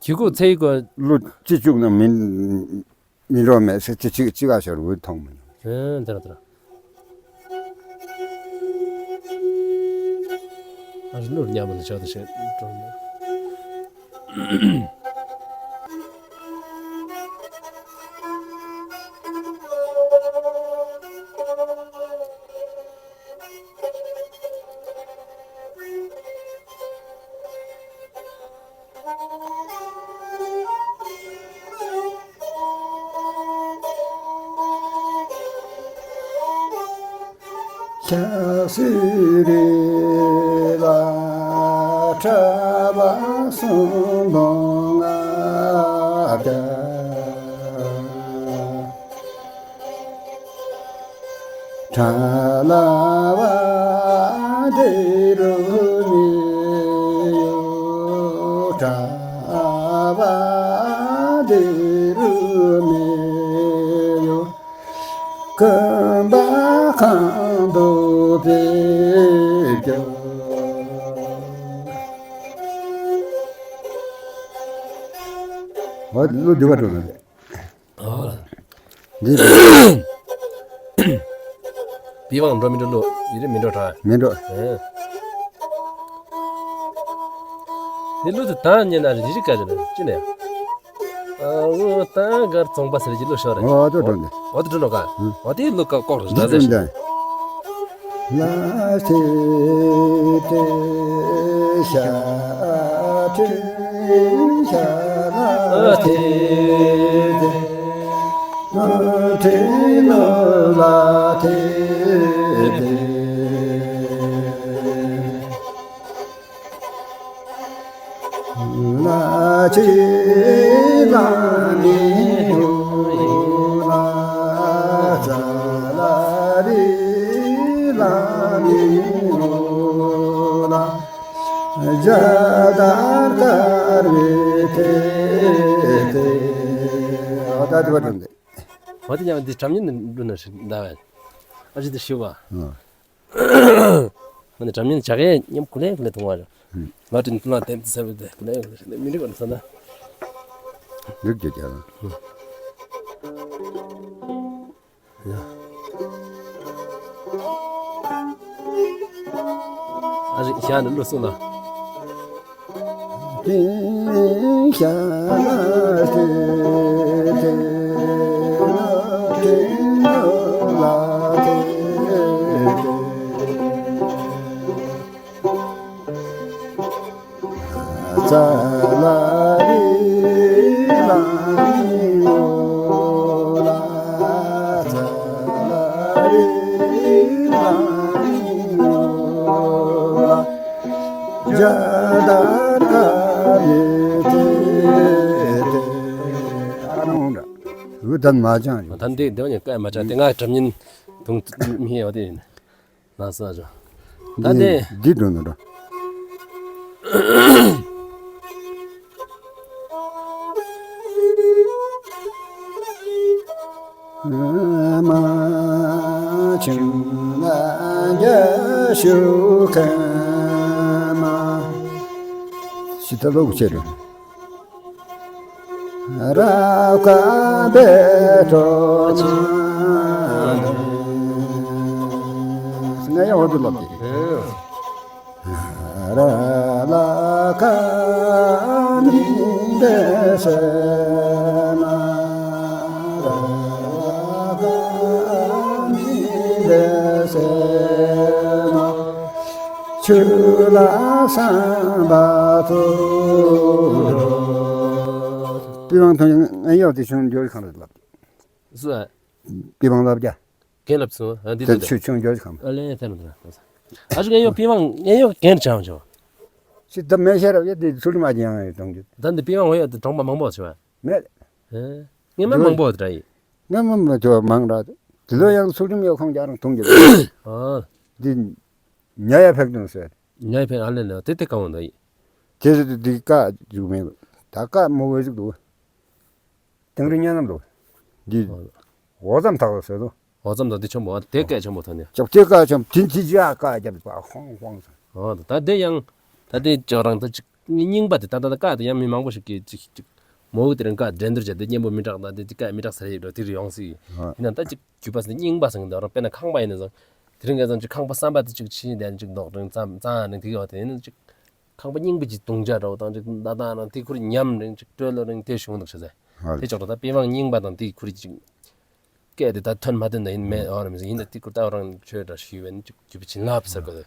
གི་གུ་ཚེ་ཡི་གུ། གླུ་གཅིག་བཅུག་ན་མི་མི་འགྲོ་མེད་ཟེར་ཅི་ཅི་ཅི་ག་ཤོར་འུ་མཐོང་མི་ནུས། ཨེ་དེ་ར་དེ་ར། ཨ་གླུ་མཉམ་པོ་ནི་ཆོག་ཏུ་བྱེད་འགྲོ་མེད། ཤ་སི་རི་ལ་ཁྲ་བ་སུམ་བོ་ང་བརྒྱ། ཁྲ་ལ་བ་དེ་རུ་མི་ཡོ། ཁྲ་བ་དེ་རུ་མི་ཡོ། ཀུན་པ་ཁང་དུ་བེ་གྱོ། འོ་ལུ་འདི་བ་འགྲོ་ན་ལེ། ཨོ། འདི་པི་ཝང་འགྲོ་མི་འགྲོ་ལུ་ཡི་རེ་མི་འགྲོ་དྲ། མི་འགྲོ། ཨེ། འདི་ལུ་དུ་ད་ཉན་ན་རི་རི་ཀ་ཅི་ན་ཅི་ནས། ཨ་འུ་ད་གར་ཚོང་པ་ཟེར་གྱི་ལུ་ཤོར་རེ། འོ་དོ་འགྲོ་འདི། འོ་དོ་འགྲོ་ནོ་ཀ། ཨུ། འོ་དེ་ལུ་ཀ་ཀོག་རེ་འདི་ད་ཟེར་ཤི། ལ་སི་ཏེ་ཤ་ཏེ་ཤ་ལ་སི་ཏེ་ནོ་ཏེ་ནོ་ལ་ཏེ་ཏེ། ལ་ ཨོ་དེ་ཉམས་འདི་སྒྲ་སྙན་འདི་འདུག་ན་ཞིག་ད་བས། ཨ་ཅི་འདི་ཞུ་བ། ཨ་ནི་སྒྲ་སྙན་ཇག་ཡེ་ཉམས་ཀུ་ལེ་ཀུ་ལེ་ཐོང་བ་རེད། ལ་ཏིན་ཀུ་ལ་ཏེམ་ཏི་སེ་བེ་ཏེ་ཀུ་ལེ་ཀུ་ལེ་མི་འགྲིག་གོ་ན་ས་ན། འགྲིག་གི་ཀྱང་། ཡ། ཨ་རི་ཤ་ནི་ལོ་སུ་ལ། ཨ་ནི་འོང་འདྲ། འུ་ད་མ་ཅང་ཡོད། ད་འདི་འདི་བ་ཉན་ཀ་མ་ཅང་དེ་ང་སྒྲ་སྙན་དུང་མི་ཧེ་བ་དེ་ཡིན། ན་ས་ཅོ། ད་འདི་དེ་འདི་འགྲོ་ནོ་འགྲོ། མ་ཆུང་ལ་རྒྱ་ཤུགས་མ། ཤི་ད་ལོག་ཆེ་རུ། ར་ཀ་བེ་ཏོ་ན། ང་ཡང་འོ་དེ་ལབ་ཀྱི། ར་ལ་ཀ་མི་བེ་སེ་མ། ར་ལ་ཀ་མི་བེ་སེ་མ། ཆུ་ལ་སམ་བ་ཏོ། པི་ཝང་ཐོང་ཡང་ཡོད་དེ་ཆུང་འགྱོ་ཁང་རེད་ལབ། སུ་ཨ། པི་ཝང་ལབ་རྒྱ། གན་ལབ་སོང་ཨ་འདི་དེ་ཆུ་ཆུང་འགྱོ་ཁང་། ཨ་ལེ་ཐན་ལ་ཐན་ལ། ཨ་ཞུ་ཡང་ཡོད་པི་ཝང་ཡང་ཡོད་གན་ཆང་ཆོ། ཅི་ད་མེ་ཤ་ར་ཡོད་དེ་ཚུལ་མ་ཅི་ཡང་ཡོད་གཏོང་རྒྱུ། ད་འདི་པི་ཝང་ཡོད་དེ་གྲོང་པ་མང་པོ་ཆོ་བ། མེད། ཨེ། ངེ་མ་མང་པོ་འདྲ་ཡི། ངེ་མ་མ་ཆོ་མང་ར། དེ་ལོ་ཡང་ཚུལ་ཁྲིམས་ཡོད་ཁང་རྒྱ་རང་གཏོང་རྒྱུ། ཨ། འདི་ཉ་ཡ་ཕེབས་དང་ཟེར། ཉ་ཡ་ཕེབས་ཨ་ལེ་ལེ་དེ་དེ་གང་འོང་ད་ཡི། དེ་ཟེར་དུ་འདི་ཀ་ཟུག་མེད། ད་ཀ་མོ་བོ་ཟིག་འདུག་དེང་རི་ཉ་ནམ་འདུག་འདི་འོ་ཙམ་ཐག་ཟེར་དུ། འོ་ཙམ་དང་དེ་ཆེན་པོ་དེ་སྐད་ཆེན་པོ་ཐོན་ནས། ཅོག་དེ་ཀ་ཆེན་དེ་དེ་ཅི་ཨ་ཀ་རྒྱབ་པ་ཧོང་ཧོང་ཟེར། འོ་ད་དེ་ཡང་ད་དེ་ཅོག་རང་ད་ཅིག་རྙིང་པ་དེ་ད་ད་ཀ་དེ་ཡང་མི་མང་པོ་ཞིག་གིས་ཅིག་ཅིག་མོ་དེ་རིང་ཀ་འགྲན་བསྡུར་བྱས་དེ་སྙན་པོ་མི་དྲག་ད་དེ་ཀ་མི་དྲག་ཟེར་ཡོད་འགྲོ་དེ་རུ་ཡོང་སྲིད། ཡིན་ན་ད་ཅིག་རྒྱུད་པ་ཟེར་རྙིང་པ་ཟེར་གི་འདུག་རོ། དཔེར་ན་ཁང་པ་ཡིན་ན་ཟེར། དེ་རིང་ག་ཙང་ཅིག་ཁང་པ་བསམ་པ་དེ་ཅིག་ཕྱིན་དེ་ཅིག་རྡོག་རིང་ཙམ་ཙང་རིང་དེ་གི་འོ་དེ་ཡིན་ན་ཅིག་ཁང་པ་རྙིང་པ་ཅིག་དུང་ཅག་འདྲ་བོ་དང་ཅིག་ད་ད་ན་དེ་ཁུར་ཉམས་རིང་ཅིག་སྤྲོད་ལོ་རིང་དེ་བྱུང་འདུག་ཤ་ཟེར། དེ་ཅོག་ར་ད་པི་ཝང་རྙིང་པ་དང་དེ་ཁུར་ཅིག་སྐད་དེ་ད་ཐོན་མ་ཐོན་ད་ཡིན་མེད་འོ་ར་མི་ཟེར། ཡིན་ད་དེ་ཁུར་ད་འོ་རང་ཆོས་འདྲ་ཞུས་བན་ཅིག་རྒྱུད་པ་བྱིན་རླབས་ཟེར་གོ་དེ་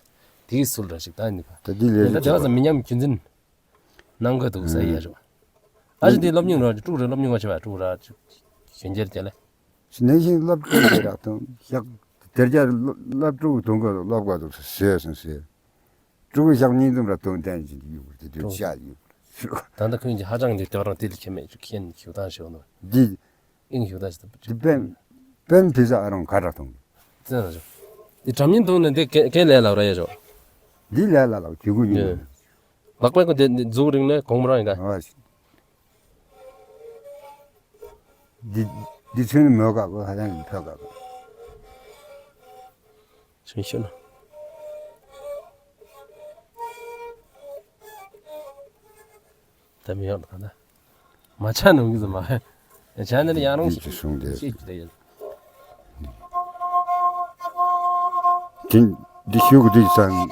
དེ་སུལ་འདྲ་ཞིག་ད་ཡིན་ནི་ག་ད་དེ་ལས་ད་དེ་བ་ཟེར་མི་ཉམས་རྒྱུན་འཛིན་གནང་དགོས་འདུག་ས་ཡ་རུ། ཨ་ཅི་དེ་སློབ་གཉེར་རོ་དྲུག་རེ་སློབ་གཉེར་བ་ཆེ་བ་དྲུག་ར་ཅིག་གཞན་རྒྱལ་རྒྱལ་ལེ། ནང་བཞིན་སློབ་གྲྭ་དེ་རག་དང་ཞག་དེར་རྒྱ་སློབ་ཕྲུག་དུང་ག་སློབ་ག་དུ་ཟེར་སོང་ཟེར། ཕྲུ་གུ་ཞག་གཉིས་དུམ་ར་དུང་བསྟན་གྱི་ཡོད་དེ་དུ་བྱ་ཡོད། ད་ལྟ་ཁོང་གི་ཧ་ཅང་གི་དེ་རང་དེ་ལ་ཁྱད་མེད་ཅིག་ཁྱེད་ཞུ་དང་ཞུ་ནོ། འདི་ཨིན་ཞུ་དང་ཞུ་དང་། འདི་པན་པན་ཕི་ས་ཨ་རང་ག་ར་གཏོང་། ཙན་ར་ཞུ། འདི་གྲམ་ཉིན་དུང་ནས་འདི་ཀེ་ཀེ་ལས་ལ་ར་ཡ་ཞུ། འདི་ལས་ལ་ལ་གི་གུ་ཉིན། ལག་པའི་ཀུན་དེ་འཛུགས་རིང་ནས་གོང་མོ་རང་ཡིན་ག་འདི་འདི་ཚུན་མོ་ག་གོ་ཧ་ལམ་ཕ་ག་གོ། ཚུན་ཤོད་ན། ད་མི་ཡོང་ད་ད། མ་ཆ་ནུང་གི་ཟ་མ། ཡ་ཆ་ནི་ཡང་རུང་འདི་ཅི་གསུང་དེ། ཤེས་ཀྱི་ད་ཡིན། འདི་འདི་ཤུགས་འདི་ཚང་།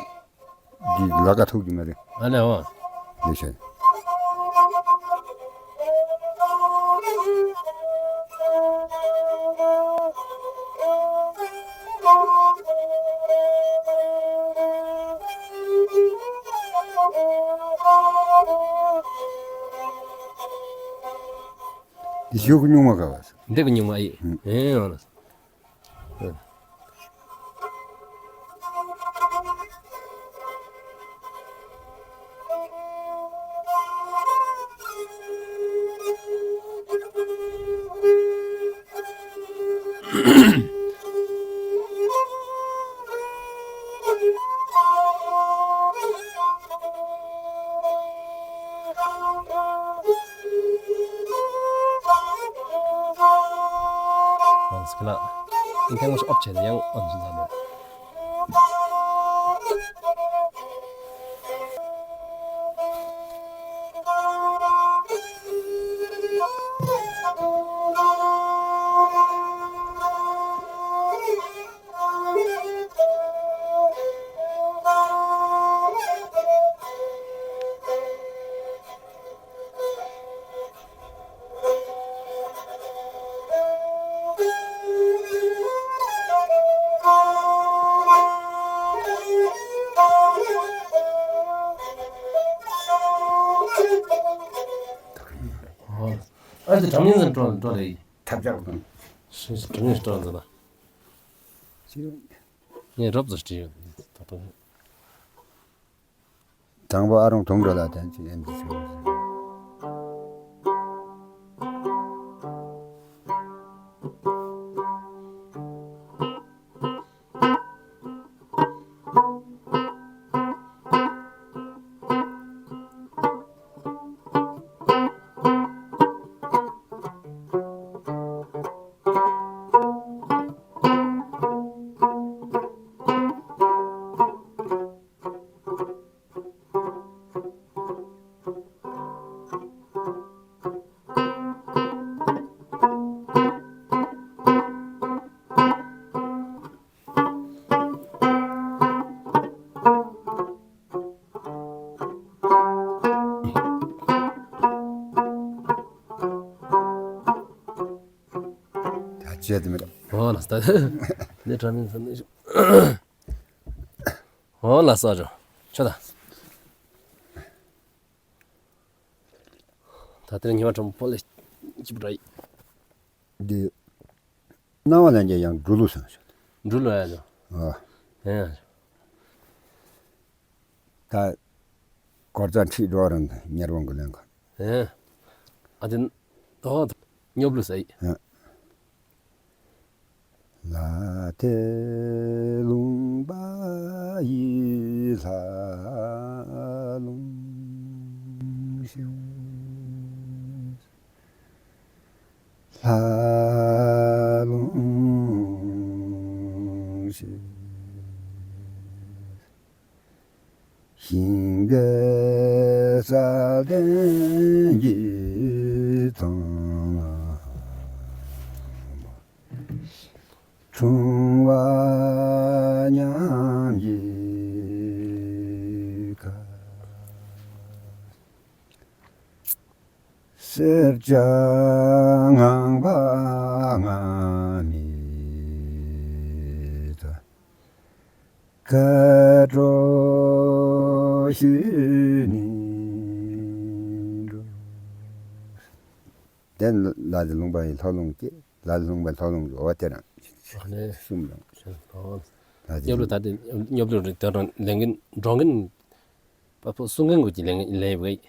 འདི་ལ་ཀ་ཐུག་གི་མ་རེད། ཨ་ལེ་འོ། འདི་ཤེས། འདི་ཤུགས་ཉུང་མ་ག་བ། འདི་གི་ཉུང་མ་ཡིན། ཨེ་འོ་ལ། ཁྱེད་ལ་ཨིན་ཐེངས་ཨོབ་ཆེ་ནས་ཡང་ཨོན་སུན་ཟ་མོ། ཨ་ཙི་དྲང་ཉིན་ཟིན་འགྲོ་འགྲོ་ལེ། ཐབས་ཆག་དང་། ཤི་ཤི་དྲང་ཉིན་འགྲོ་ཟིན་ན། ངས་རོབ་ཙམ་བྲིས་ཡོད། ད་དུང་། དང་པོ་ཨ་རོང་དུང་འགྲོ་ལ་བརྟེན་ཅིག་ཨེམ་ཅིག་ཞུ། ད་བྱེད་དུ་མེད། འོ་ལགས་སོ། ད་ནི་དྲ་མིན་ཟེར་ནི་ཞུ། འོ་ལགས་སོ་ཨ་ཇོ། ཆོ་ད། ད་དེ་རིང་ཉི་མ་དྲོན་པོ་ལེ་སྐྱིད་པོ་འདྲ་ཡི། འདི་སྣང་བ་ལྷན་རྒྱས་ཡང་འབྲུག་ལུ་སོང་ཞུ། འབྲུག་ལུ་ཡ་ལོ། ཨ། ཧེ་ཡ། ད་སྐོར་རྩ་ཁྲིད་འགྲོ་རན་ཉེར་བོང་གི་ལན་ཁ། ཧེ། ཨ་དེ་ཨོ་སྙོབ་ལུ་ས་ཡི། ཧེ། ལ་ཏེ་ལུང་པ་ཡི་ལྷ་ལུང་ཤིང་། ལྷ་ལུང་ཤིང་། ཤིང་གི་ས་སྟེང་གི་ཐང་ལ། འཁྲུངས་པ་མཉམ་གཞི་ཁ། སྲིབ་བྱ་ངང་པ་ངང་མི་ད། ཁ་དྲོ་ཤུལ་ནི་འགྲོ། དེ་ལ་ལུང་པ་ཡི་ལྷོ་ལུང་སྐྱེ། ལ་ལུང་པ་ལྷོ་ལུང་འོ་དེ་རང་། ཨ་ནི་གསུམ་རང་། ཨོ། ད་དེ་སྙོབ་ལུ་ད་དེ་སྙོབ་ལུ་རེད་དེ་རང་ལེན་གིན་འགྲོ་གིན་པ་པོ་གསུང་གིན་གོ་ཅི་ལེན་ལེན་བའི།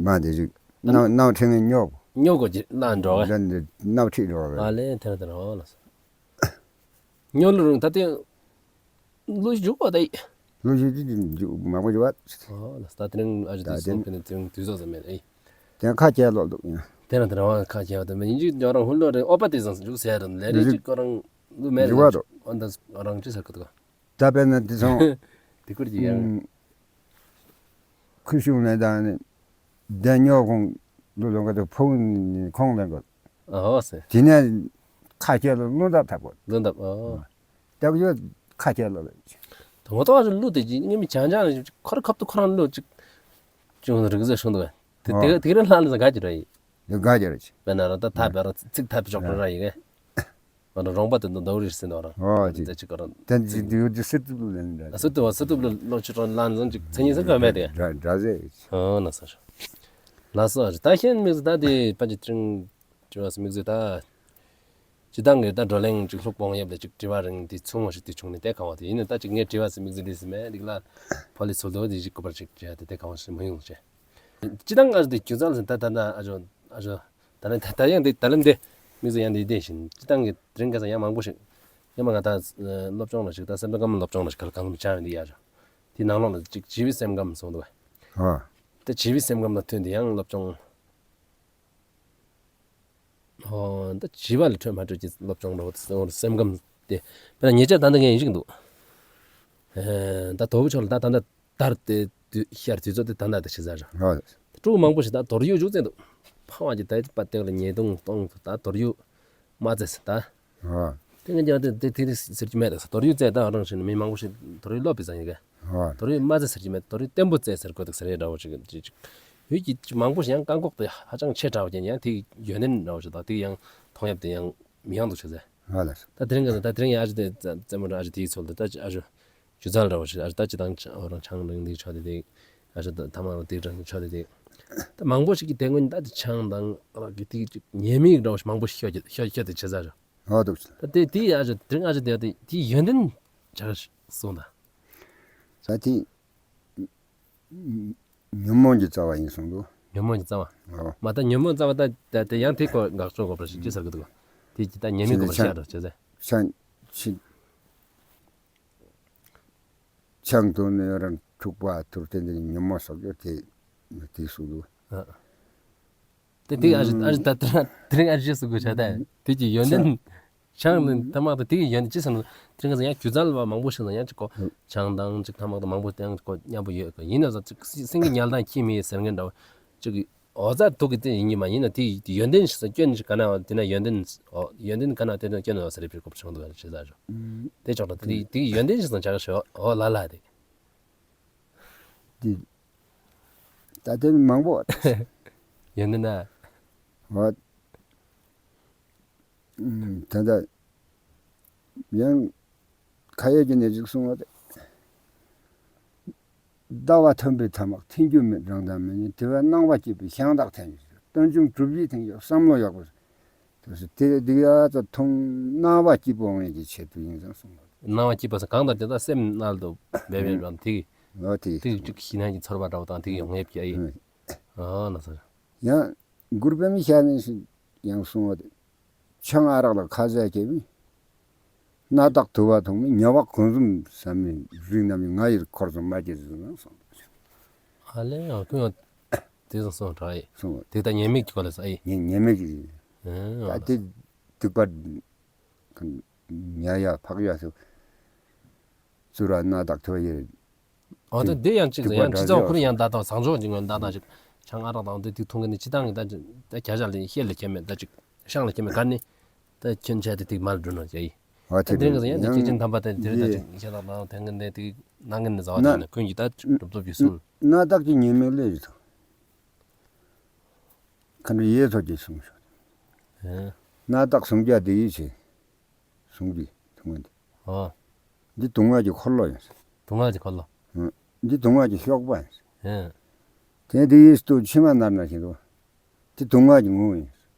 མ་དེ་ཅིག་ནང་ནང་ཁྲིད་ནི་སྙོབ། སྙོབ་གོ་ཅི་ལ་འགྲོ་ག། ལན་དེ་ནང་ཁྲིད་འགྲོ་ག། ཨ་ལེ་དེ་རང་དེ་རང་ཨོ་ལགས་སོ། སྙོབ་ལུ་རུང་ད་དེ། ལུ་ཞུགས་པ་དེ། ལུ་ཞུགས་དེ་མང་པོ་ཞུགས་པ། ཨོ་ལགས་སོ། ད་དེ་རིང་ཨ་ཞུ་དེ་སོང་ཕན་ནི་དེ་རིང་དུས་ཚོད་ཟ་མེད་ཨེ། དེ་ཁ་སྐྱེལ་ལོ་འདུག་ཡ། དེ་རང་དེ་རང་ཁ་སྐྱེལ་བ་དེ་མེད་ཡིན་ཅིག་ཉོ་རང་ཧུ་ལོ་རེ་ཨོ་པ་དེ་ཟང་ཞུགས་ཟེར་རུང་ལས་རེ་ཅིག་ཁོ་རང་ལུ་མེད་ཞུགས་པ་འདུག། ཨོ་ད་རང་ཅི་ཟེར་གི་འདུག། ད་དཔེར་ན་དེ་སོང་། དེ་ཁུར་གྱི་ཡང་། ཁུ་ཤུང་ནས་དང་ནི། དེ་ཉོ་ཁོང་ལུ་ལོང་ག་དེ་ཕུང་ནི་ཁོང་ལེན་གོ། ཨོ་ཟེར། དེ་ནས་ཁ་སྐྱེལ་ལོ་ལུང་ཐབས་ཐབས་གོ། ལུང་ཐབས་ཨོ། ལྟ་བུ་ཁ་སྐྱེལ་ལོ་ལེ། དང་པོ་ཏོ་ཨ་ལུ་དེ་ཅི་ངེ་མི་ཅང་ཅང་ཁོ་ར་ཁབ་ཏུ་ཁོ་རང་ལུ་ཅིག་ཅུང་རིག་ཟེར་ཤོང་འདུག་བས། དེ་དེ་དེ་རིང་ལྷ་ལ་ཟ་ག་ཅི་ར་ཡི། དེ་ག་ཅི་ར་ཅི། དཔེར་ན་ར་ད་ཐབ་ར་ཚིག་ཐབ་ཅོག་ར་ཡི་གེ། ང་རང་རོང་པ་དེ་འདུག་འདུག་རེད་ཟེར་ནོ་ར། ཨོ་ཅི། དེ་ཅི་ག་ར། དེ་ཅི་དེ་ཡུལ་དེ་སི་ཏུ་ལུ་ལེན་ར། སི་ཏུ་བ་སི་ཏུ་ལུ་ལོ་ཅི་རོ་ལན་ཟང་ཅིག་མཚན་ཉིད་ཟེར་ག་མེད་དེ། འདྲ་འདྲ་ཟེར། ཨོ་ན་ས་ཤོ། ལ་སོ་ཨ་ད་ཤེན་མིག་ཟེར་ད་དེ་པ་ཅི་ཏྲིང་ཅི་བ་སི་མིག་ཟེར་ད། ཅི་དང་གི་ད་བགྲོ་གླེང་ཅིག་ལྷུག་སྤོང་ཡབ་ལ་ཅིག་དྲི་བ་རིང་དེ་ཚུང་བ་ཞིག་དེ་བྱུང་ནས་དེ་གང་བ་དེ་ཡིན་ན་ད་ཅིག་ངས་དྲི་བ་སི་མིག་ཟེར་དེ་སི་མེད་རིག་ལ་ཕོ་ལི་ཚུལ་དོ་དེ་ཞིག་གོ་བར་ཅིག་བྱས་ཏེ་དེ་གང་བ་ཞིག་མ་ཡོང་ཅེ། ཅི་དང་ཨ་དེ་རྒྱུ་མཚན་ཟེར་ད་ད་ད་ཨ་ཇོ་ཨ་ཇོ། ད་ལན་ད་ད་ཡང་དེ་ད་ལན་དེ་མིག་ཟེར་ཡང་དེ་དེ་བཞིན་ཅི་དང་གི་དེ་རིང་ཁ་སང་ཡང་མང་པོ་ཞིག་ཡང་མ་ང་ད་སློབ་སྦྱོང་ལ་ཞིག་ད་སེམས་པ་ཀམ་སློབ་སྦྱོང་ལ་ཞིག་ག་ལ་གང་ལ་ཆ་ཡང་དེ་ཡ་ཞོ། དེ་ནང་ལོགས་ལ་ཅིག་བྱིས་པའི་སེམས་ཁམས་སོང་འདུག་བས། ཨ། དེ་བྱིས་པའི་སེམས་ཁམས་ལ་ཐོན་དེ་ཡང་སློབ་སྦྱོང་། ཨོ། ད་བྱིས་པ་ལས་འཕྲོད་མ་འཕྲོད་ཀྱི་སློབ་སྦྱོང་འདྲ་བོ་དེ་སེམས་ཁམས་དེ་དཔེར་ན་ཉེ་ཆར་ད་ལྟ་ངས་ཡིན་ཞིག་འདུག་ཨེ་ད་དོལ་པོ་ཕྱོགས་ལ་ད་ད་ལྟ་དར་ཏེ་དུས་ཤར་དུས་ཚོད་དེ་ད་ལྟ་དེ་ཤི་ཟ་ར། ཨ། ཕྲུ་གུ་མང་པོ་ཞིག་ད་དོར་ཡུག་ཞུགས་ཚེ་འདུག་ཕ་མ་གིས་ད་པ་སྟེང་ལ་ཉེས་རྡུང་གཏོང་ད་དོར་ཡུག་མ་བཙལ་ཟེར་ད། ཨ། དེ་ངས་ཀྱང་དེ་དེ་དེ་ཟེར་གྱི་མེད་ད་ཟེར། དོར་ཡུག་བཙལ་ད་རང་བཞིན་མི་མང་པོ་ཞིག་དོར་ཡུག་ལོབས་པའི་ཙང་ཡིན་ག་ཨ། དོར་ཡུག་མ་བཙལ་ཟེར་གྱི་མེད། དོར་ཡུག་བརྟན་པོ་བཙལ་ཟེར་དགོས་འདུག་ཟེར་ཡ་འདྲ་བོ་ཞིག་ཅིག་ཅིག་ཡུལ་གྱི་མང་པོ་ཞིག་ཡང་བཀག་འགོག་དེ་ཧ་ཅང་ཆེ་དྲགས་པ་ཅན་ཡང་དེ་ཡོན་ཏན་འདྲ་བོ་ཞིག་ད་དེ་ཡང་མཐོང་ཡབ་དེ་ཡང་མི་ཡོང་འདུག་ཆ་ཟེར། ཨ་ལགས། ད་དེ་རིང་གི་ད་དེ་རིང་ཡང་ཨ་ཅེ་དེ་རྩེད་མོ་ར་ཨ་ཅེ་དེའི་ཚོལ་དུ་ད་ཨ་ཅེ་སྒྱུ་རྩལ་འདྲ་བོ་ཞིག་ཨ་ཅེ་ད་ཅི་དང་ཨོ་རང་ཆང་རིང་དེ་ཆོ་དེ་དེ་ཨ་ཅེ་ད་ཐ་མ་རུ་དེ་འདྲ་ཆོ་དེ་དེ་ད་མང་པོ་ཞིག་གི་དེ་སྔོན་ད་ཅི་ཆང་དང་ར་གི་དེ་ཅིག་ཉེས་དམིགས་འདྲ་བོ་ཞིག་མང་པོ་ཞིག་ཤོད་ཤོད་ཤོད་དེ་ཆ་ཟེར། ཨོ་འདུག་ཆ། ད་དེ་དེ་ཨ་ཅེ་དེ་རིང་ཨ་ཅེ་དེ་དེ་དེ་ཡོན་ཏན་ཆ་གསུངས་ད། ས་དེ། ཉོན་མོངས་ཀྱི་རྩ་བ་ཡིན་གསུངས་འདུག་ཉོན་མོངས་ཀྱི་རྩ་བ། ཨོ། མ་ད་ཉོན་མོངས་རྩ་བ་ད་ད་དེ་ཡང་དེ་ཁོ་དགག་བྱ་དགོས་པ་ཞིག་ཅི་ཟེར་གི་འདུག་དེ་ཅི་ད་ཉེས་དམིགས་དགོས་པ་ཞིག་ཆང་ཆང་ཆང་ཆང་འཐུང་ནས་རང་འཁྲུག་པ་ཐུར་དེ་འདི་ཉོན་མོངས་སོགས་ཀྱི་དེ་དེ་གསུངས་འདུག་ཨ། དེ་དེ་ཨ་ཅེ་ཨ་ཅེ་ད་དེ་རིང་ཨ་ཅེ་གསུང་དགོས་ཆ་ད་དེ་གི་ཡོན་ཏན། ཆང་ནི་ཐ་མག་ད་དེ་གི་ཡོན་ཏན་ཅི་ཟེར་ན་དེ་རིང་ང་ཚོ་ཡང་སྒྱུ་རྩལ་བ་མང་པོ་ཞིག་ན་ཡང་ཅིག་གོ་ཆང་དང་ཅིག་ཐ་མག་ད་མང་པོ་ཡང་ཅིག་གོ་མཉམ་པོ་ཡོད་གི་ཡིན་ན་ཟེར་ཅིག་སེང་གེ་ཉལ་དང་ཁྱི་མི་ཟེར་མཁན་འདྲ་བོ་ཅིག་ཨོ་ཙ་ཐུག་གི་དེ་ཡིན་གི་མ་ཡིན་ན་དེ་ཡོན་ཏན་ཞིག་ཟེར་སྐྱོན་ཞིག་ག་ན་དེ་ན་ཡོན་ཏན་ཨོ་ཡོན་ཏན་ག་ན་དེ་ན་སྐྱོན་ཡོད་ཟེར་རེ་ཕིར་གོ་ཆང་དུ་ཡང་ཞེ་ས་ཞོ་དེ་ཆོག་ད་དེ་དེ་ཡོན་ཏན་ཞིག་ཟེར་ཆ་ག་ཞོ་ཨོ་ལ་ལ་དེ། དེ་ད་དེ་མང་པོ། ཡོན་ཏན་ན། ཨོ། ད་ལྟ་ཡང་ཁ་ཡོད་ཀྱི་ནས་ཅིག་གསུངས་པ་དེ། ཟླ་བ་མཐོན་པོའི་ཐ་མག་འཐེན་རྒྱུ་མེད། རང་དང་མི་ཉན་དེ་བས་སྣང་བ་སྐྱིད་པའི་ཤིང་རྟ་འཐེན་རྒྱུ། སྟོན་ཅུང་གྲུ་བཞི་འཐེན་རྒྱུ་བསམ་བློ་ཡག་པོ། དེ་སུ་དེ་དེ་ཡ་ད་མཐོང་སྣང་བ་སྐྱིད་པོ་འོང་ཡས་ཀྱི་ཆེད་དུ་ཡིན་ཙང་གསུངས་པ། སྣང་བ་སྐྱིད་པ་ཟེར་གང་ལྟར་དེ་ད་སེམས་རྣལ་དུ་འབད་བའི་རང་དེ་ཨོ་དེ་དེ་ཅིག་ཤི་ན་གྱི་ཚོར་བ་འདྲ་བོ་དང་དེ་ཡོང་ཡས་ཀྱི་ཨ་ཡིན། ཨོ་ལ་ས། ཡང་གུར་དཔེ་མི་ཤ་ནས་ཡང་གསུངས་པ་དེ། ཆང་ཨ་རག་ལ་ཁ་ཟས་བྱེད་མི། སྣ་ཐག་དུ་བ་འཐུང་མི། ཉ་བག་གོས་འཛུམ་ཟ་མི། རིགས་རྣམས་ཀྱི་ང་ཡིར་འཁོར་ཙམ་མ་སྐྱེས་ཟེར་ན་གསུངས། ཨ་ལེ་ཡང་ཁོ་ཡང་དེ་ཙམ་གསུངས་དྲག་ཡིན། གསུངས། དེ་ད་ཉེས་དམིགས་ཀྱི་སྐོར་ལ་ས་ཡིན། ཉེས་ཉེས་དམིགས་ཀྱི། ཨ་ད་དེ་སྡིག་པ་ཉ་ཡ་ཕག་ཡ་སུ་ཚུར་ར་སྣ་ཐག་དུ་བ་ཡིར། ཨོ་ད་དེ་ཡང་གཅིག་ཡང་ཁྲི་ཚང་ཁུར་ཡང་ད་དང་བཟང་ཕྱོགས་ཀྱི་ངོས་ད་ད་ཅིག་ཆང་ཨ་རག་དང་དེ་དེ་འཐུང་གི་ནི་སྤྱི་བཏང་གི་ད་ཅིག་ད་ཁྱ་ཞག་ལ་ཤེད་ལ་ཁྱེར་མེད་ད་ཅིག་ཤང་ལ་ཁྱེར་མེད་ག་ནི་ད་ཁྱོད་ཆ་དེ་ཐིག་མར་འགྲོ་ནོ་ཡ་ཡི། ཨོ་ད་དེ་དེ་རིང་ཡང་ད་སྐྱེས་ཆེན་དམ་པ་ད་དེ་རིང་ད་ཅིག་ཤ་དང་ལ་དེང་གི་ནི་དེ་ནང་གི་ནི་ཟ་བ་དེ་ནི་ཀུན་གྱི་ད་གྲུབ་ཐོབ་ཀྱི་སྲོལ། སྣ་ཐག་གི་ཉེས་དམིགས་ལས་ཡོད་དོ། ཁ་འདྲ་ཡེ་ཐོག་གི་གསུངས་ཤོག་ཨེ། སྣ་ཐག་གསུམ་བརྒྱ་དེ་ཡིད་ཆེས། གསུང་གི་ཐུང་ངུ་འདི། ཨོ། འདི་དུག་ལྔ་གི་འཁོར་ལོ་ཡིན། དུག་ལྔ་གི་འཁོར་ལོ། ཨང་། འདི་དུག་ལྔ་གི་གཤོག་པ་ཡིན། ཨེ། དེ་འདི་ཡིས་ལྟོས་ཕྱི་མ་ནར་ན་ཤེས་རོ། འདི་དུག་ལྔ་གི་ངོ་བོ་ཡིན།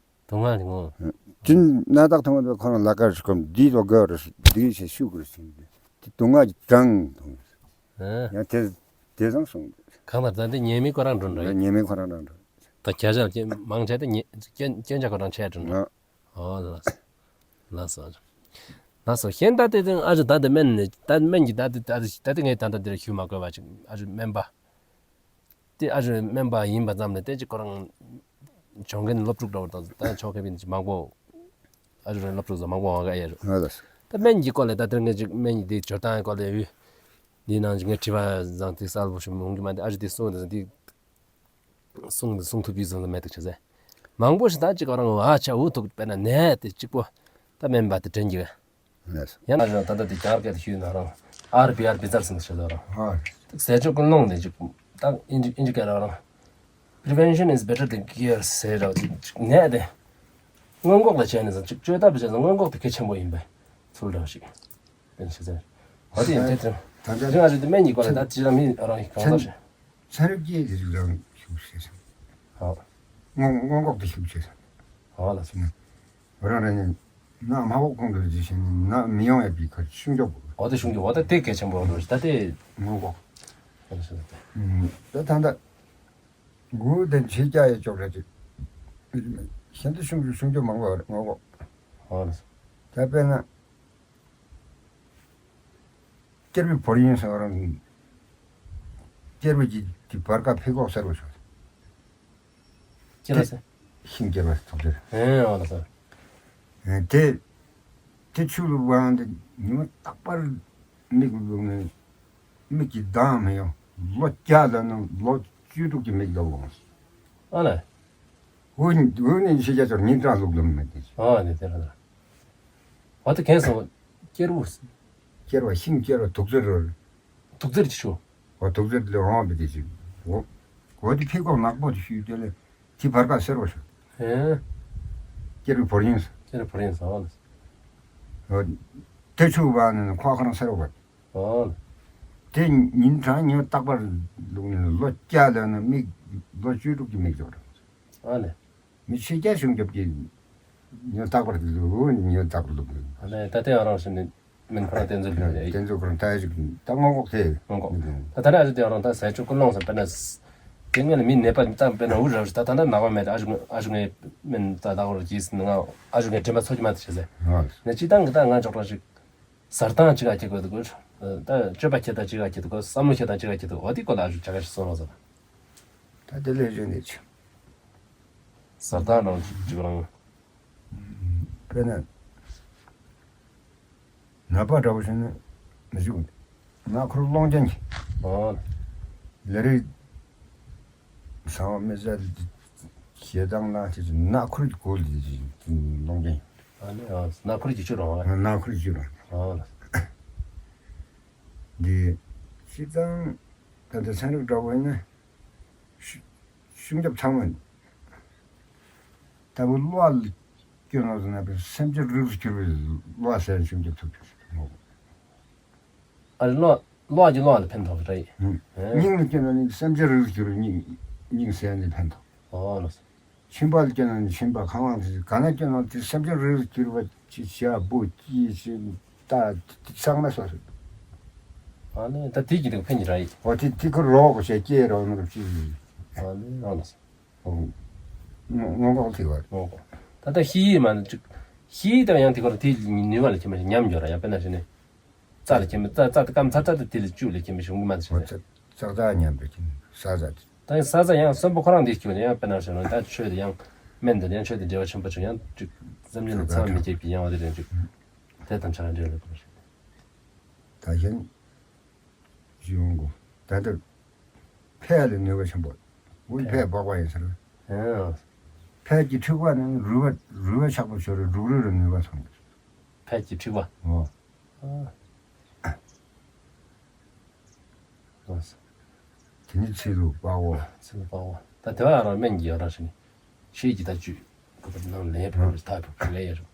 དུག་ལྔ་གི་ངོ་བོ། ཨང་། ཅིན་སྣ་ཐག་ཐུང་ངུ་འདི་ཁོ་རང་ལ་ཀར་ཤི་ཁོམ་འདི་ལོ་ག་རུ་འདི་ཡིས་ཤེས་ཤུགས་རུ་ཤེས། འདི་དུག་ལྔ་གི་གྲངས་ཐུང་ངུ། ཨེ། ཡང་དེ་དེ་ཙམ་གསུངས། གང་ལྟར་ད་འདི་ཉེས་དམིགས་ཁོ་རང་འགྲོ་འགྲོ་ཡིན། ཉེས་དམིགས་ཁོ་རང་རང་འགྲོ། ད་ཁྱ་ཞག་ལ་མང་ཆེ་ད་ཉེས་སྐྱོན་སྐྱོན་ཆ་ཁོ་རང་ཆེ་འགྲོ་འགྲོ། ཨང་། ཨོ་ལགས་སོ། ལགས་སོ། ལགས་སོ། གཞན་ད་དེ་ཨ་ཅེ་ད་དེ་སྨན་ནི་ད་སྨན་གྱི་ད་དེ་ད་དེ་ད་དེ་ངས་ད་ལྟ་འདིར་ཞུ་མ་དགོས་པ་ཅིག་ཨ་ཅེ་སྨན་པ། དེ་ཨ་ཅེ་སྨན་པ་ཡིན་པ་ཙམ་ལས་དེ་ཅིག་ཁོ་རང་སྦྱོང་མཁན་སློབ་ཕྲུག་འདྲ་བོ་དང་ད་ཆོ་མཁན་ཅིག་མང་པོ་ཨ་ཅེ་རང་སློབ་ཕྲུག་ཚོ་མང་པོ་འོང་ག་ཡ་རུ། ཨ་ལགས་སོ། ད་སྨན་གྱི་སྐོར་ལས་ད་དེ་ངས་ཅིག་སྨན་གྱི་དེ་སྦྱོར་སྟངས་སྐོར་ལས་ཡོད། འདི་ནང་ཅིག་ངས་དྲི་བ་བཟང་དེ་གསལ་པོ་ཞིག་འོང་གི་མ་འདི་ཨ་ཅེ་དེ་གསུངས་དེ་གསུངས་དེ་གསུང་ཐུབ་ཀྱི་བཟང་ས་མེད་འདུག་ཆ་ཟེར། མང་པོ་ཞིག་ད་ཅིག་ཁོ་རང་ཨ་ཆ་འུ་ཐུག་དཔེར་ན་ནད་དེ་གཅིག་པོ་ད་སྨན་པ་དེ་དྲན་གྱི་ཡོད། ལགས་སོ། ཡང་ན་ད་ལྟ་དེ་རྒྱ་གར་སྐད་དུ་ཞུས་ན་རང་ཨར་བི་ཨར་བི་ཙར་ཟེར་འདུག་ཆ་ཟེར་རང་། ཨ། ཟས་སྤྱོད་ཀུན་སློང་དེ་ཅིག་ད་ཨིན་ཇི་ཨིན་ཇི་སྐད་ལ་རང་prevention is better than cure ཟེར་ར་ཅིག་ནད་དེ་སྔོན་འགོག་ལ་བྱས་ནས་ཅིག་བཅོས་ཐབས་བྱས་ན་སྔོན་འགོག་དེ་གལ་ཆེན་པོ་ཡིན་པའི་ཚུལ་འདྲ་ཞིག་དེ་ཆ་ཟེར། འོ་དེ་ཡིན་དེ་དེ་ད་ལྟ་དེ་ང་ཚོ་དེ་སྨན་གྱི་སྐོར་ལ་ད་དེ་རང་མི་རང་གི་གང་ལྟར་ཞིག་ཚན་རིག་ཅན་དེ་ཅིག་རང་ཞུགས་བྱས་སོང་། ཨོ། སྔོན་སྔོན་འགོག་དེ་ཞུགས་བྱས་སོང་། ཨོ་ལགས་སོ། ང་རང་རང་ཉིད་ནད་མ་ཕོག་གོང་དུ་འཛིན་ཞིང་ནད་མི་ཡོང་ཡ་པའི་ཁར་སྲུང་སྐྱོབ་དགོས། ཨོ་དེ་སྲུང་སྐྱོབ་ཨོ་ད་དེ་གལ་ཆེན་པོ་རེད་ད་དེ། སྔོན་འགོག་ཨོ་ལགས་སོ་ད་དེ། ད་ད་ད་འགུལ་དེ་འཕྱི་རྒྱག་ཡ་ཅོག་ར་ཅིག་གཞན་དུ་སྲུང་སྲུང་སྐྱོབ་མང་པོ་རེད་སྔོན་འགོག་ཨོ་ལགས་སོ། ད་དཔེར་ན། སྐྱེར་པའི་བོར་ཡིན་ཟེར་བ་རང་། སྐྱེར་པའི་གི་གི་བར་ཀ་ཕི་ཀོག་ཟེར་བ་ཞོག་སྐྱེར་པ་ཟེར། ཤིང་སྐྱེར་པ་ཐོག་དེར། ཨེ་ཨོ་ལགས་སོ། ཨ་དེ་དེ་ཆུ་ལུ་བབས་ཏེ་ཉི་མ་རྟག་པར་མིག་ལུ་ནི་མིག་གི་མདངས་མི་ཡོང་། ལོ་བརྒྱ་ལ་ནི་ལོ་བཅུ་དྲུག་གི་མིག་ལ་འོང་། ཨ་ལེ། འོ་འོ་ནི་ཤེས་བྱ་ཚོར་ཉིན་གྲངས་ལུགས་ལུམ་མེད་དེ། ཨ་ནི་དེ་ར་ད། འོ་དེ་གན་སོང་། སྐྱེར་བུ། སྐྱེར་བ་ཤིང་སྐྱེར་བ་དུག་རྫི་རུ། དུག་རྫི་ཅིག་ཤོ། འོ་དུག་རྫི་ལས་འོང་བ་དེ་ཅིག། འོ་འོ་དེ་ཕི་ཀོག་ནག་པོ་དེ་ཤུལ་དེ་ལས་དེ་བར་ཀ་སེར་བ་ཤོ། ཨེ། སྐྱེར་བུ་བོར་ཡིན་ས། སྐྱེར་བུ་བོར་ཡིན་ས། འོ་ལེ། འོ་དེ་ཆུ་བབས་ནི་ཁོ་ཁོ་རང་སེར་བ། འོ་ལེ། དེ་ཉིན་གྲངས་ཉི་མ་རྟག་པར་ལུགས་ནི་ལོ་བརྒྱ་ལ་ནི་མིག་ལོ་བཅུ་དྲུག་གི་མིག་འཇོག་ར། ཨ་ལེ། མི་ཤེས་བྱ་ཤུགས་རྒྱབ་ཀྱི་ཉོན་རྟག་པར་དུ་ཉོན་རྟག་པར་ལུགས། ཨ་ནི་ད་ལྟའི་ང་རང་བཞིན་ནི་མིན་ཁོ་རང་བསྟན་འཛིན་ལུགས་རེད། བསྟན་འཛིན་ཁོ་རང་ད་ཞིག་ད་སྔོན་འགོག་དེ། སྔོན་འགོག་ད་ད་ནི་ཨ་ཅག་དེ་ང་རང་ད་ཟས་བཅུད་ཀུན་སློང་ཟེར་དཔེར་ན་དེ་སྔོན་ནས་མི་ནད་པ་ད་དཔེར་ན་འུ་རབ་ཞིག་ད་ད་ད་ནག་པ་མེད། ཨ་ཞུ་ཨ་ཞུ་ངའི་མིན་ད་ད་འོར་གྱིས་ནི་ང་ཨ་ཞུ་ངའི་དྲན་པ་ཚོར་གྱི་མ་ཐུབ་ཞེས་ཟེར། ནས་སྤྱིར་བཏང་གི་ད་ང་ཅོག་ར་ཞིག་ཟ་སྟངས་ཅིག་ག་ཁྱད་གོ་དུ་གོ། ད་སྤྱོད་པ་ཁྱད་ད་ཅིག་ག་ཁྱད་དུ་གོ། བསམ་བློ་ཁྱད་ད་ཅིག་ག་ཁྱད་དུ་གོ། འོ་དེ་སྐོར་ལ་ཨ་ཞུ་ཆ་ག་ཞིག་གསུང་རོགས་ཟེར། ད་དེ་ལས་གཞན་ནས་ཆེ། ཟ་སྟངས་རང་ཅིག་རང་། དཔེར་ན་ནད་པ་འདྲ་བོ་ཞིག་ནི་མི་བཞུགས། ནག་ཁུར་སློང་རྐྱེན་གྱིས། ཨོ། ལས་རིགས་གསང་བ་མི་བཟད་ཞེ་སྡང་ལ་ཅི་ཅི་ནག་ཁུར་གྱི་སྒོ་ལས་ཅི་ཅི་སློང་རྐྱེན། ཨ་ནི་ཨ་ནག་ཁུར་གྱི་ཆུ་རང་ཨ། ནག་ཁུར་གྱི་ཆུ་རང་། ཨོ། འདི་སྤྱིར་བཏང་ད་ལྟ་ཚན་རིག་འདྲ་བོ་ཡིན་ན། ཤུ་ཤུགས་རྒྱབ་ཚང་མ་ལྟ་བུ་གློ་བ་ལ་སྐྱོན་ནོ་ཟེར་ན་པའི་སེམས་ཅན་རིགས་སུ་གྱུར་པའི་གློ་བ་ཟེར་ཤུགས་རྒྱབ་ཐུབ་ཀྱི་མོ། ཨ་གློ་གློ་བ་གི་གློ་བ་ལ་ཕན་ཐོགས་རེད། ཨུ། སྙིང་ལ་སྐྱོན་ནོ་ནི་སེམས་ཅན་རིགས་སུ་གྱུར་པའི་སྙིང་སྙིང་ཟེར་ནི་ཕན་ཐོགས། ཨོ་ལགས་སོ། མཆིན་པ་ལ་སྐྱོན་ནོ་ནི་མཆིན་པ་ཁང་བ་དེ་ག་ན་སྐྱོན་ནོ་དེ་སེམས་ཅན་རིགས་སུ་གྱུར་པ་ཅི་བྱ་བུ་ཅི་ཞིག་ད་ཚང་མ་སོ་སོ། ཨ་ནི་ད་དེ་གི་དེ་ཕན་གྱི་ར་ཡིན། འོ་དེ་དེ་ཁོ་རོགས་བྱས་སྐྱེ་རོགས་ནོ་ཅི། ཨ་ནི་རང་ལགས་སོ། སྔོན་འགོག་ཐེ་བ། སྔོན་འགོག་ད་ལྟ་ཤི་ཡི་མ་ནི་ཅིག་ཤི་ཡི་དང་ཡང་དེ་ཁོ་ར་དེ་ནུས་པ་ལ་ཁྱེར་མ་ཉམས་འགྱོ་ར་ཡང་དཔེར་ན་ཞིག་ནི། རྩ་ལ་ཁྱེར་མ་རྩ་རྩ་དེ་སྐམ་ཚར་ཚར་དེ་དེ་ལ་བཅུག་ལ་ཁྱེར་མ་ཞུང་གི་མ་ནི་ཞིག་ནི། རྩ་རྩ་ཉམས་པའི་ཁྱེར་ས་རྩ་དེ། ད་ཡང་ས་རྩ་ཡང་གསོན་པོ་ཁོ་རང་དེ་སྐྱོ་ནི་ཡང་དཔེར་ན་ཞིག་ནི་ད་ཆོས་དེ་ཡང་སྨན་དེ་ཡང་ཆོས་དེ་འབྲེལ་བ་ཆེན་པོ་བྱུང་ཡང་ཅིག་བསམ་ཡུལ་ལ་ཚང་མི་སྐྱེས་པའི་ཡང་བ་དེ་རེད་ཅིག་དེ་དང་ཆ་ར་འབྲེལ་ལ་ཁོ་ར་ཞིག་ནི། ད་གཞན། ཡོང་གོ། ད་ལྟ་ཕལ་ལ་ནུས་པ་ཆེན་པོ། འོ་ཕལ་སྦག་སྦག་ཡིན་ཟེར། ཨ། ཕལ་གྱི་འཁྲིག་པ་ནི་རུལ་བ་རུལ་བ་ཆགས་པ་ཤོར་རེ་འབྲུག་རུལ་རུ་ནུས་པ་ཚང་གི། ཕལ་གྱི་འཁྲིག་པ། འོ། ཨ། ཨ། དེ་ནི་ཚིལ་ལུ་སྦག་འོ། ཚིལ་ལུ་སྦག་འོ། ད་དེ་བ་རང་སྨན་གྱི་ཡོད་ར་ཞིག་ནི། ཤེས་ཀྱི་ད་བཅུད། ཁོ་པ་ནང་ལས་ཕུལ་ཐག་ཕུལ་ལས་ཡོད་རུང་།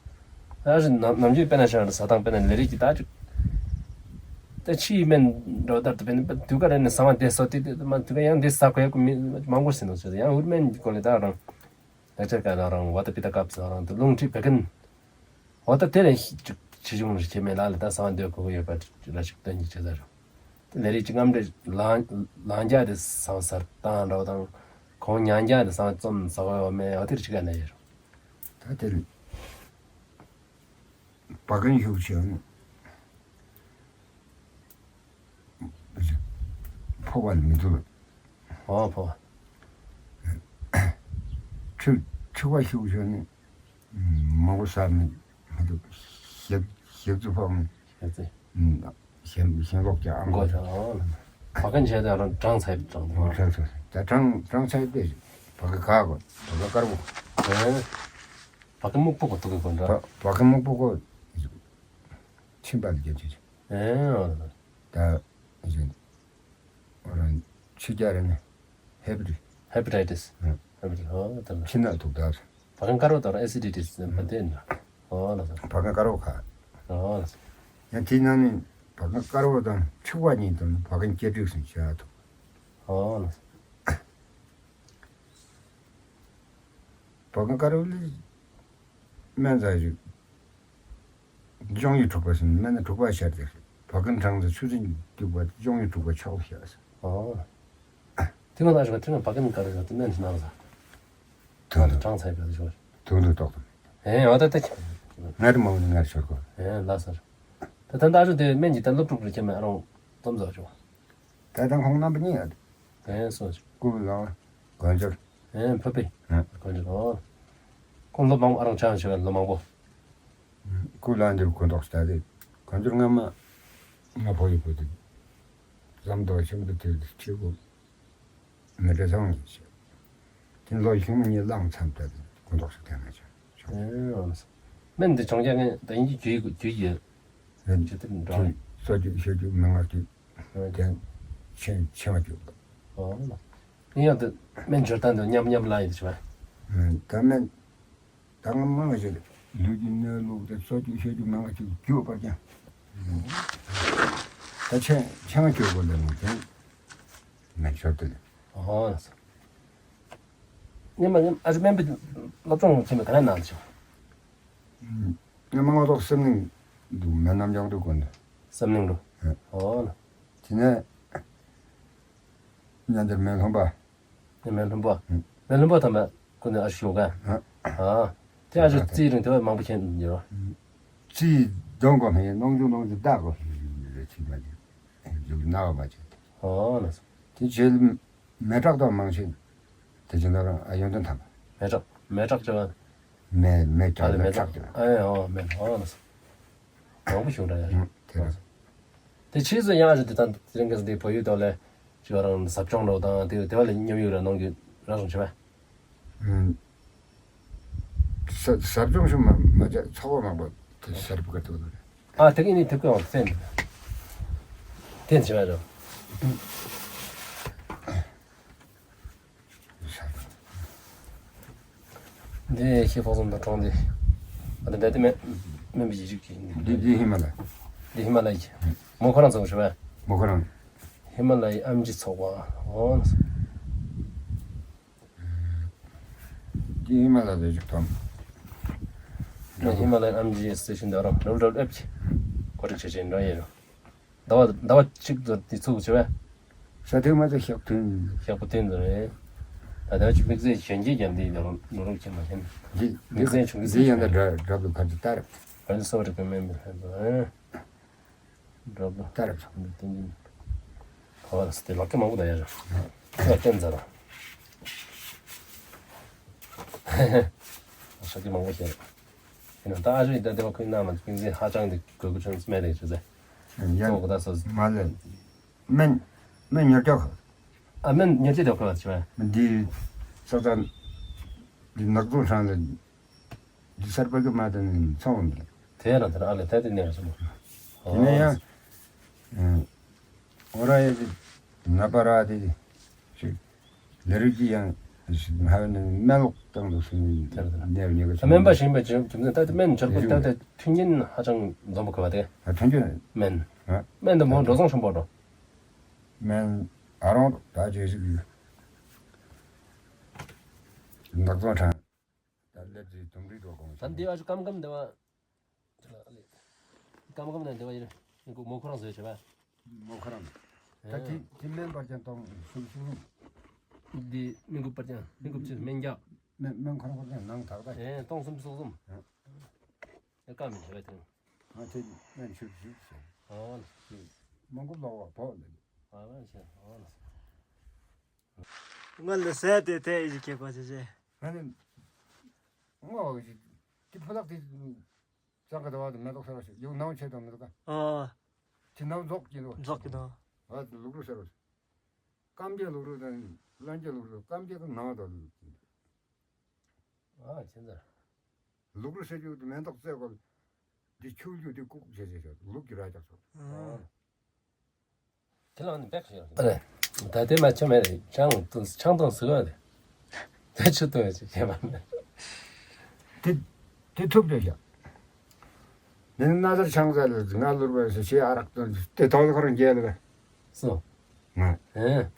ཨ་ཞིག་ནམ་ནམ་རྒྱུན་དཔེར་ན་ཞིག་ཟ་སྟངས་དཔེར་ན་ལས་རིགས་ཀྱི་ད་ཅིག་ད་ཕྱིའི་སྨན་འགྲོ་ལྟར་དུ་དཔེར་ན་དུས་ཀ་རེ་ནས་ཟ་བ་འདི་ཟ་དེ་དེ་མ་དུས་ཀ་ཡང་འདི་ཟ་དགོས་ཡག་མི་མང་པོ་ཟིན་ནོ་ཟེར་ཡང་འུར་སྨན་གྱི་སྐོར་ལས་ད་རང་ལེགས་སྦྱར་ཀ་ད་རང་བ་ཏ་པི་ཏ་ཀབ་ཟེར་རང་དུ་རླུང་མཁྲིས་བད་ཀན། འོ་ད་དེ་ལས་ཅིག་ཆེ་ཆུང་རེ་ཁྱེར་མེད་ལ་ལ་ད་གསང་བ་འདོད་དགོས་ཀྱི་ཡོད་པ་ཅིག་ལ་ཞིག་སྟོན་གྱི་བྱེད་ས་རུ། དེ་ལས་རིགས་ཀྱི་རྔམ་འདྲེ་ལང་ལང་རྒྱ་དེ་གསང་བ་སར་བཏང་འདྲ་བ་དང་། གོང་མྱང་རྒྱ་དེ་གསང་བ་རྩོམ་ཟ་གོ་ཡོད་མེད་འོ་དེ་རེ་ཅིག་ག་ན་ཡོད་རུང་། ད་དེ་ལས་བད་ཀན་ཤུགས་ཆེ་བ་ནི། ཕོ་བ་ལ་མི་འདུག་ལ། ཨོ་ཕོ་བ། ཁྲི་ཁྲི་བ་ཤུགས་ཆེ་ནི། མང་པོ་ཟ་མི་མི་འདུག་ཞག་ཞག་རྩི་ཕོག་མི། ཞག་རྩི། ཞན་ཞན་ལོག་ཀྱང་ཨང་གོ། ཨོ། བད་ཀན་བྱས་ཏེ་རང་གྲང་ཚ་ཡི་གྲང་ཚ། ཨོ་གྲང་ཚ། ད་གྲང་གྲང་ཚ་ཡི་དེ་བད་ཀན་ཁ་གོ་བད་ཀན་དཀར་པོ། ཨེ། བད་ཀན་སྨུག་པོ་གོ་ཐུག་གི་གོ་འདྲ། བད་བད་ཀན་སྨུག་པོ་གོ། མཆིན་པ་ལ་རྒྱན་ཆེ་ཆེ། ཨེ་ཨོ། ད་ཨོ་རང་ཕྱི་རྒྱལ་རེ་ནས་ཧེ་པ་ཊི་ཧེ་པ་ཊའི་ཊིས། ཧེ་པ་ཊི་ཨོ་ད་ཕྱི་ནང་དུག་ད། བད་ཀན་དཀར་པོ་དང་ཨེ་སི་ཌི་ཊི་ཟེར་བ་དེ་ནི། ཨོ་ལགས་སོ། བད་ཀན་དཀར་པོ་ཁ། ཨོ་ལགས་སོ། ཡང་དེའི་ནང་ནས་བད་ཀན་དཀར་པོ་དང་འཁྲིག་པ་གཉིས་དང་བད་ཀན་སྐྱེ་འགྲིག་སུ་བྱ་ཐུབ། ཨོ་ལགས་སོ། བད་ཀན་དཀར་པོ་ལས། སྨན་རྫས་ཞིག་འཇོང་ཡུལ་དྲུག་པ་ཟེར་ནི་སྨན་སྣ་དྲུག་པ་ཤར་ཏེ། བད་ཀན་གྲང་ཚ་ཆུ་ཚན་སྐྱུག་པ་འཇོང་ཡུལ་དྲུག་པ་ཆགས་ཤག་ཟེར། ཨོ། ཐིང་ལ་ཞོག་ཐིང་བད་ཀན་དཀར་ཞོག་ཏུ་སྨན་ཞིག་གནང་ས། དུང་དུ་གྲང་ཚ་ཡི་བད་ཞོག་དུང་དུ་ཏོག་ཏུ། ཨེ་འོ་ད་ད། ངར་མ་འོང་ངར་ཤོར་གོ། ཨེ་ལ་སར། ད་ད་ད་ཞོག་དེ་སྨན་གྱི་ད་སློབ་ཕྲུག་རེ་ཁྱེར་མེད་ཨ་རོང་རྩོམ་བཟོ་ཞོག་ད་ད་ཁོང་རྣམ་པ་གཉིས་ཡོད། ཨེ་སོ་ཞོག་སྐུ་ལ་དཀོན་མཆོག་ཨེ་ཕ་པི། ཨེ་དཀོན་མཆོག་ཨོ། ཁོང་ལོ་མང་པོ་ཨ་རང་ཆང་ཞོག་ལོ་མང་པོ། སྐུ་ལ་འདིར་སྐུ་མདོག་ལྟ་སྟེ། ཁོང་ཚོར་སྔ་མ་ང་ཕོ་ཡི་བུ་དེ་ཟམ་མདོ་ཆེན་པོ་དེ་ཁྲིད་དགོས། མི་འདྲ་སོང་ཡིན་ཞེས། དེ་ལོ་ཆུང་མ་གཉིས་བླངས་མཚམས་ད་དེ་སྐུ་མདོག་ཞིག་བསྟན་ན་ཆོག་ཆོག་ཨེ་ཨོ་སྨན་འདི་བྱུང་རྒྱུ་ངས་ད་ཡིན་གྱི་རྒྱུ་ཡི་རྒྱུ་ཡི་ཨེ་ཅི་དེ་འདྲ་ཅི་སོ་རྒྱུ་ཤོ་རྒྱུ་མི་ངར་རྒྱུ་ཨེ་དེ་ཆེན་ཆེན་བ་རྒྱུ། ཨོ་ལ། ཡིན་ཡང་དེ་སྨན་སྦྱོར་སྟངས་དེ་མཉམ་མཉམ་ལ་ཡིན་ཆོག་པ། ཨེ་ད་སྨན་ད་ང་མང་ཞིག་ལུས་ཀྱི་གནས་ལུགས་དེ་སོ་རྒྱུ་ཤོ་རྒྱུ་མི་ངར་རྒྱུ་རྒྱུ་བར་ཀྱང་ད་ཆེན་ཆེན་བ་རྒྱུ་དགོས་ལས་མ་ཆེན། མེད་ཆོག་དེ་ལས། ཨོ་ལགས་སོ། ཉི་མ་ཉི་མ་ཨ་ཅེ་སྨན་པའི་སློབ་སྦྱོང་ཆེན་མོ་ག་ལ་གནང་ཆོག་ཉི་མ་ང་ཏོག་སེམས་གླིང་དུ་མེན་ནམ་ཡང་དུ་དགོན་དུ། སེམས་གླིང་དུ། ཨོ་ལགས། དེ་ནས་ཉན་དེར་མེན་ལྷུན་པ། ཉན་མེན་ལྷུན་པ། མེན་ལྷུན་པ་ཐམ་པ་དགོན་དུ་ཨ་ཞུ་ག་ཨ་དེ་ཨ་ཅེ་རྩིས་རིང་དེ་བས་མང་པོ་མཁྱེན་ཡོད། རྩིས་གདོང་གོ་མེད་ནོང་ཆུ་ནོང་ཆུ་བདག་གོ་རེ་ཆི་མ་ཆི་ཡུག་ནག་མ་ཆི། ཨོ་ལགས་སོ། དེ་ཆེ་མེ་དྲག་དང་མང་ཆེན། དེ་ཅི་ན་རང་ཨ་ཡོན་ཏན་ཐམ་པ། མེ་དྲག་མེ་དྲག་ཅེས་པ། མེ་མེ་ཨ་དྲག་ལེ་མེ་མེ་དྲག་དྲག་ཅེས་པ། ཨ་ཨོ་མེ་ཨོ་ལགས་སོ། མང་པོ་ཞུ་འདྲ་ཡ། དེ་ར། དེ་ཕྱིས་སུ་ཡང་ཨ་ཅེ་དེ་དང་དེ་རིང་གི་འདི་བོད་ཡུལ་དུ་ལས་ཅི་བ་རང་ཟབ་སྦྱོང་ལོ་དང་དེ་དེ་བ་ལས་མཉམ་ཡུལ་ར་གནང་རྒྱུ་ར་རང་བྱེད་པ། ཟབ་སྦྱོང་ཞུ་མ་མ་བྱས་ཚོགས་པ་མང་པོ་དེ་ཤར་བུ་ག་ཏོ་ལོ་རེ། ཨ་དེ་གི་ནི་དེ་ཀོ་ཡང་བཙན་བཙན་བྱེད་པ་རོ། འདི་ཤི་ཕོག་སོང་དང་གྲོང་འདི། ཨ་ད་འདི་མེ་མེ་བི་ཞིག་གི་འདི་འདི་ཧི་མ་ལ། འདི་ཧི་མ་ལ་ཡི། མོ་ཁོ་རང་ཚོ་ཞུ་བ། མོ་ཁོ་རང་། ཧི་མ་ལ་ཡི་ཨམ་ཆི་ཚོགས་པ། འོ་ན། འདི་ཧི་མ་ལ་ལས་ཅིག་དོམ། ཧི་མ་ལ་ཡི་ཨམ་ཆི་སི་ཤིན་ད་རང་རབ་རབ་ཨེབ་ཀྱི། ཁོ་རིག་ཆེ་ཆེ་འགྲོ་ཡེ་རོ། ཟླ་བ་ཟླ་བ་གཅིག་ཏུ་དེ་ཚུགས་ཆེ་བས། ས་ཐིག་མ་ཚོ་ཤག་ཐུན། ཤག་པོ་ཐུན་དུ་རེད། ད་ལྟ་ཅིག་དམིགས་བསལ་གཞན་གྱིས་ཀྱང་འདི་ཡང་ནོར་རུང་ཁྱེར་མ་ཤེས། འདི་དམིགས་བསལ་བྱུང་གི་འདི་ཡང་ད་འདྲ་འདྲ་བླུག་ཁ་འདི་ལྟར། ག་ཚོད་སོ་རེ་གི་མེད་མི་ལྷན་དུ་རེད། འདྲ་བླུག་ལྟར་བྱུང་འདི་ཏིང་ཏིང་། ཧོ་སྟེ་ལག་ཁྱེར་མང་པོ་ད་ཡ་ར། ཁྱེད་བསྟན་ཛ་ར། ཤག་གི་མང་པོ་ཤེས་ར། ཡིན་ན་ད་ཨ་ཞུ་ཡི་ད་དེ་བ་ཁོའི་ནང་མ་དམིགས་བསལ་ཧ་ཅང་འདི་དགོས་མཁོ་ཆེན་མེད་རེད་ཅེས་ཟེར། ཡང་ཚོགས་ད་སོ་མ་ལས། སྨན་སྨན་ཉོ་རྒྱུ་ཁོ། ཨ་སྨན་ཉོ་རྒྱུ་དེ་ཁོ་ལ་ཅི་བ། འདི་ས་ཚ་འདི་ནག་རྫོང་ཧྲང་ལ་འདི་གསར་པ་གི་མ་དང་ཚོང་འདི། དེ་ར་དེ་ར་ཨ་ལེ་ད་དེ་ནས་སོང་། དེ་ནས་ཡང་ཨོ་ར་ཡ་འདི་ནག་པ་ར་འདི་ཞིག་ལས་རིགས་ཀྱི་ཡང་ཧ་ནི་སྨན་ལོག་བཏང་འདུག་སུ་ནི་ནེར་ཉེ་གི་སྨན་པ་ཞིག་ཡིན་པའི་རྒྱུ་མཚན་ད་ལྟ་སྨན་འཆར་པོ་ད་ལྟ་མཐུན་རྐྱེན་ཧ་ཅང་འཛོམས་པ་ག་བ་དེ། ཨ་མཐུན་རྐྱེན། སྨན། ཨ་སྨན་དེ་མོ་འགྲོ་སོང་ཆེན་པོ་འགྲོ། སྨན་ཨ་རོང་ད་ཅི་ཞིག་ནག་ཚོང་ཁྲང་ད་ལེབ་ཙི་དུམ་རི་འགྲོ་གོང་ད་འདི་བ་ཞིག་སྐམ་སྐམ་འདི་བ། སྐམ་སྐམ་ནས་འདི་བ་ཡིན། ཁོ་མོ་ཁོ་རང་བཟོས་བྱས་པ། མོ་ཁོ་རང་། ད་ཨེ་དེ་དེ་སྨན་པར་ཀྱང་གཏོང་ཤུགས་ཤུགས། འདི་སྨན་ཁུག་པར་ཀྱང་སྨན་ཁུག་ཅིག་སྨན་རྒྱག་སྨན་སྨན་ཁོ་རང་པར་ཀྱང་ནང་དག་ད། ཨེ་སྟོང་གསུམ་སོ་གསུམ། ཨེ་ཨེ་བཀག་མི་བྱེད་པ་དེ། ང་དེ་སྨན་ཤུགས་ཤུགས་ཟེར། ཨོ་ལ། མོ་ཁུག་ལོག་བ་བོ་ལ། ཨ་ལ་ཤེས་ཨོ་ལ། ང་ལ་ཟས་དེ་དེ་ཡི་གེ་པ་ཆེ་ཆེ། ང་ནི་ངོ་བོ་ཞིག་དེ་ཕུ་ལག་དེ་ཅང་ག་དེ་བ་དེ་མེ་ཏོག་ཟེར་བ་ཞིག་ཡོང་ནང་ཆེ་དང་མི་འདུག་ག་ཨ། དེ་ནང་རྫོགས་ཀྱི་འདུག་རྫོགས་ཀྱི་འདུག་ཨ་དེ་ལུག་རུ་ཟེར་བ་ཞིག་སྐམ་རྒྱལ་ལུག་རུ་དང་གླང་རྒྱལ་ལུག་རུ་སྐམ་རྒྱལ་གི་ནང་དུ་ལུག་ཀྱི་འདུག་ཨ་ཁྱེད་ཚོ། ལུག་རུ་ཟེར་རྒྱུ་དེ་མེ་ཏོག་རྩེ་གོ་དེ་ཆུ་རྒྱུ་དེ་ལྐུགས་ཟེར་ཟེར་ལུག་གི་ར་རྒྱག་ཚོ། ཨ། ཁྱེད་རང་ནི་བེག་ཤེས་རེད། ད་དེ་མ་ཆོ་མེད་རེད། ཆང་དང་ཆང་དང་ཟི་བ་རེད། དེ་ཆུ་དུ་ཡོད་ཅིག་ཁྱད་པར་མེད། དེ་དེ་ཐུབ་རེད་ཤག་དེ་ནི་ན་ཟར་ཆང་ཟ་ལ་ང་ལུར་བ་ཟེར་ཆེ་ཨ་རག་དང་དེ་ཐོག་ཁོ་རང་རྒྱལ་ལ། སོ། ང་། ཨེ།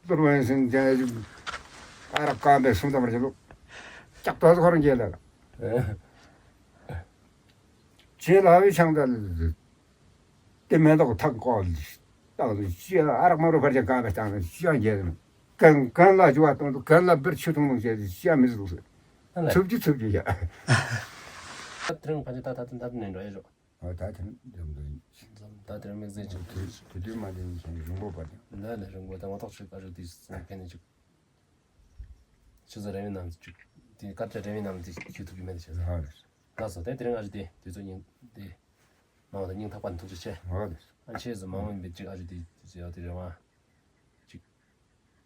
ལུར་བ་ཟེར་རྒྱལ་ཨ་རག་ཀམ་པའི་སུམ་ད་མར་རྒྱལ་ལུ། ལྕགས་ཐོག་ཁོ་རང་རྒྱལ་ལ། ཨེ། ཆེ་ལ་བའི་ཆང་ཟ་ལ། དེ་མེ་ཏོག་ཐག་བཀོག་བཏང་དུས་ཅི་ཨ་རག་མ་རུ་ཕར་ཅིག་གང་བས་བཏང་དུས་ཅི་ཡང་རྒྱལ་ནི། གན་གན་ལ་འགྱུར་བ་གཏོང་དུས་གན་ལ་བིར་ཆུ་འཐུང་འཐུང་བྱས་ཏེ་ཅི་ཡང་མི་ཟེར་འདུག་ཟེར། ཨ་ལས། ཚུབ་ཀྱི་ཚུབ་ཀྱི་ཡ། ད་དེ་རིང་ཕན་ཆད་ད་ད་ད་ནས་འགྲོ་ཡ་རོགས། ཨ་ད་དེ་རིང་འགྲོ་འགྲོ་ཡིན། ད་དེ་རིང་དམིགས་བསལ་ཅིག་དུས་དུས་དུས་མ་དེ་ཡིན་ཞིང་རིང་པོ་བར་ཀྱང་། ལ་ལས་རིང་པོ་ད་ང་ཏོག་ཅིག་ཨ་རུ་དུས་སུ་ཕན་ནས་ཅིག་ཆུ་ཚོད་རེ་བའི་ནང་ཅིག་དེ་སྐར་ཆ་རེ་བའི་ནང་དེ་ཁྱུ་ཐུབ་ཀྱི་མེད་དེ་བྱས་ཟེར། ཨ་རེད། ལགས་སོ། དེ་དེ་རིང་ཨ་ཅེ་དེ་དུས་ཚོད་སྙིང་དེ་མ་འོངས་དང་སྙིང་ཐག་པ་ནས་ཐུགས་རྗེ་ཆེ། འོ་ལགས། ཨ་ཅེ་ཟུ་མ་འོངས་པའི་ཅིག་ཨ་ཅེ་དེ་དུས་ཚོད་ཡོད་དེ་རེ་བ་ཅིག་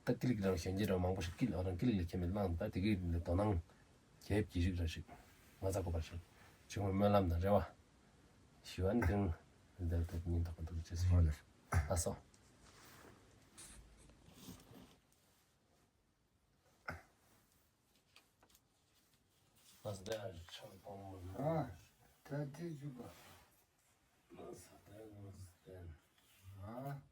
ད་ཀི་ལིག་རང་གཞན་གྱི་རང་མང་པོ་ཞིག་ཀི་ལིག་རང་ཀི་ལིག་ལ་ཁྱེད་མེད་ལང་ད་དེ་གི་དོ་སྣང་རྒྱབ་ཀྱི་རིགས་ར་ཞིག་མ་ཚ་གོ་བར་ཞིག་ཅིག་སྨོན་ལམ་དང་རེ་བ་ཞུ་ཨ་ནི་དེ་རིང་དེ་ཐུགས་སྙིང་ཐག་པ་ཐུགས་རྗེ་ཆེ། འོ་ལགས། ལགས་སོ། ལགས་སོ། དེ་ཨ་ཅེ་ཆང་ཕོང་མོ་ཨ་ད་དེ་ཅུ་པ། ལགས་སོ། དེ་ལགས་སོ། དེ་ཨ།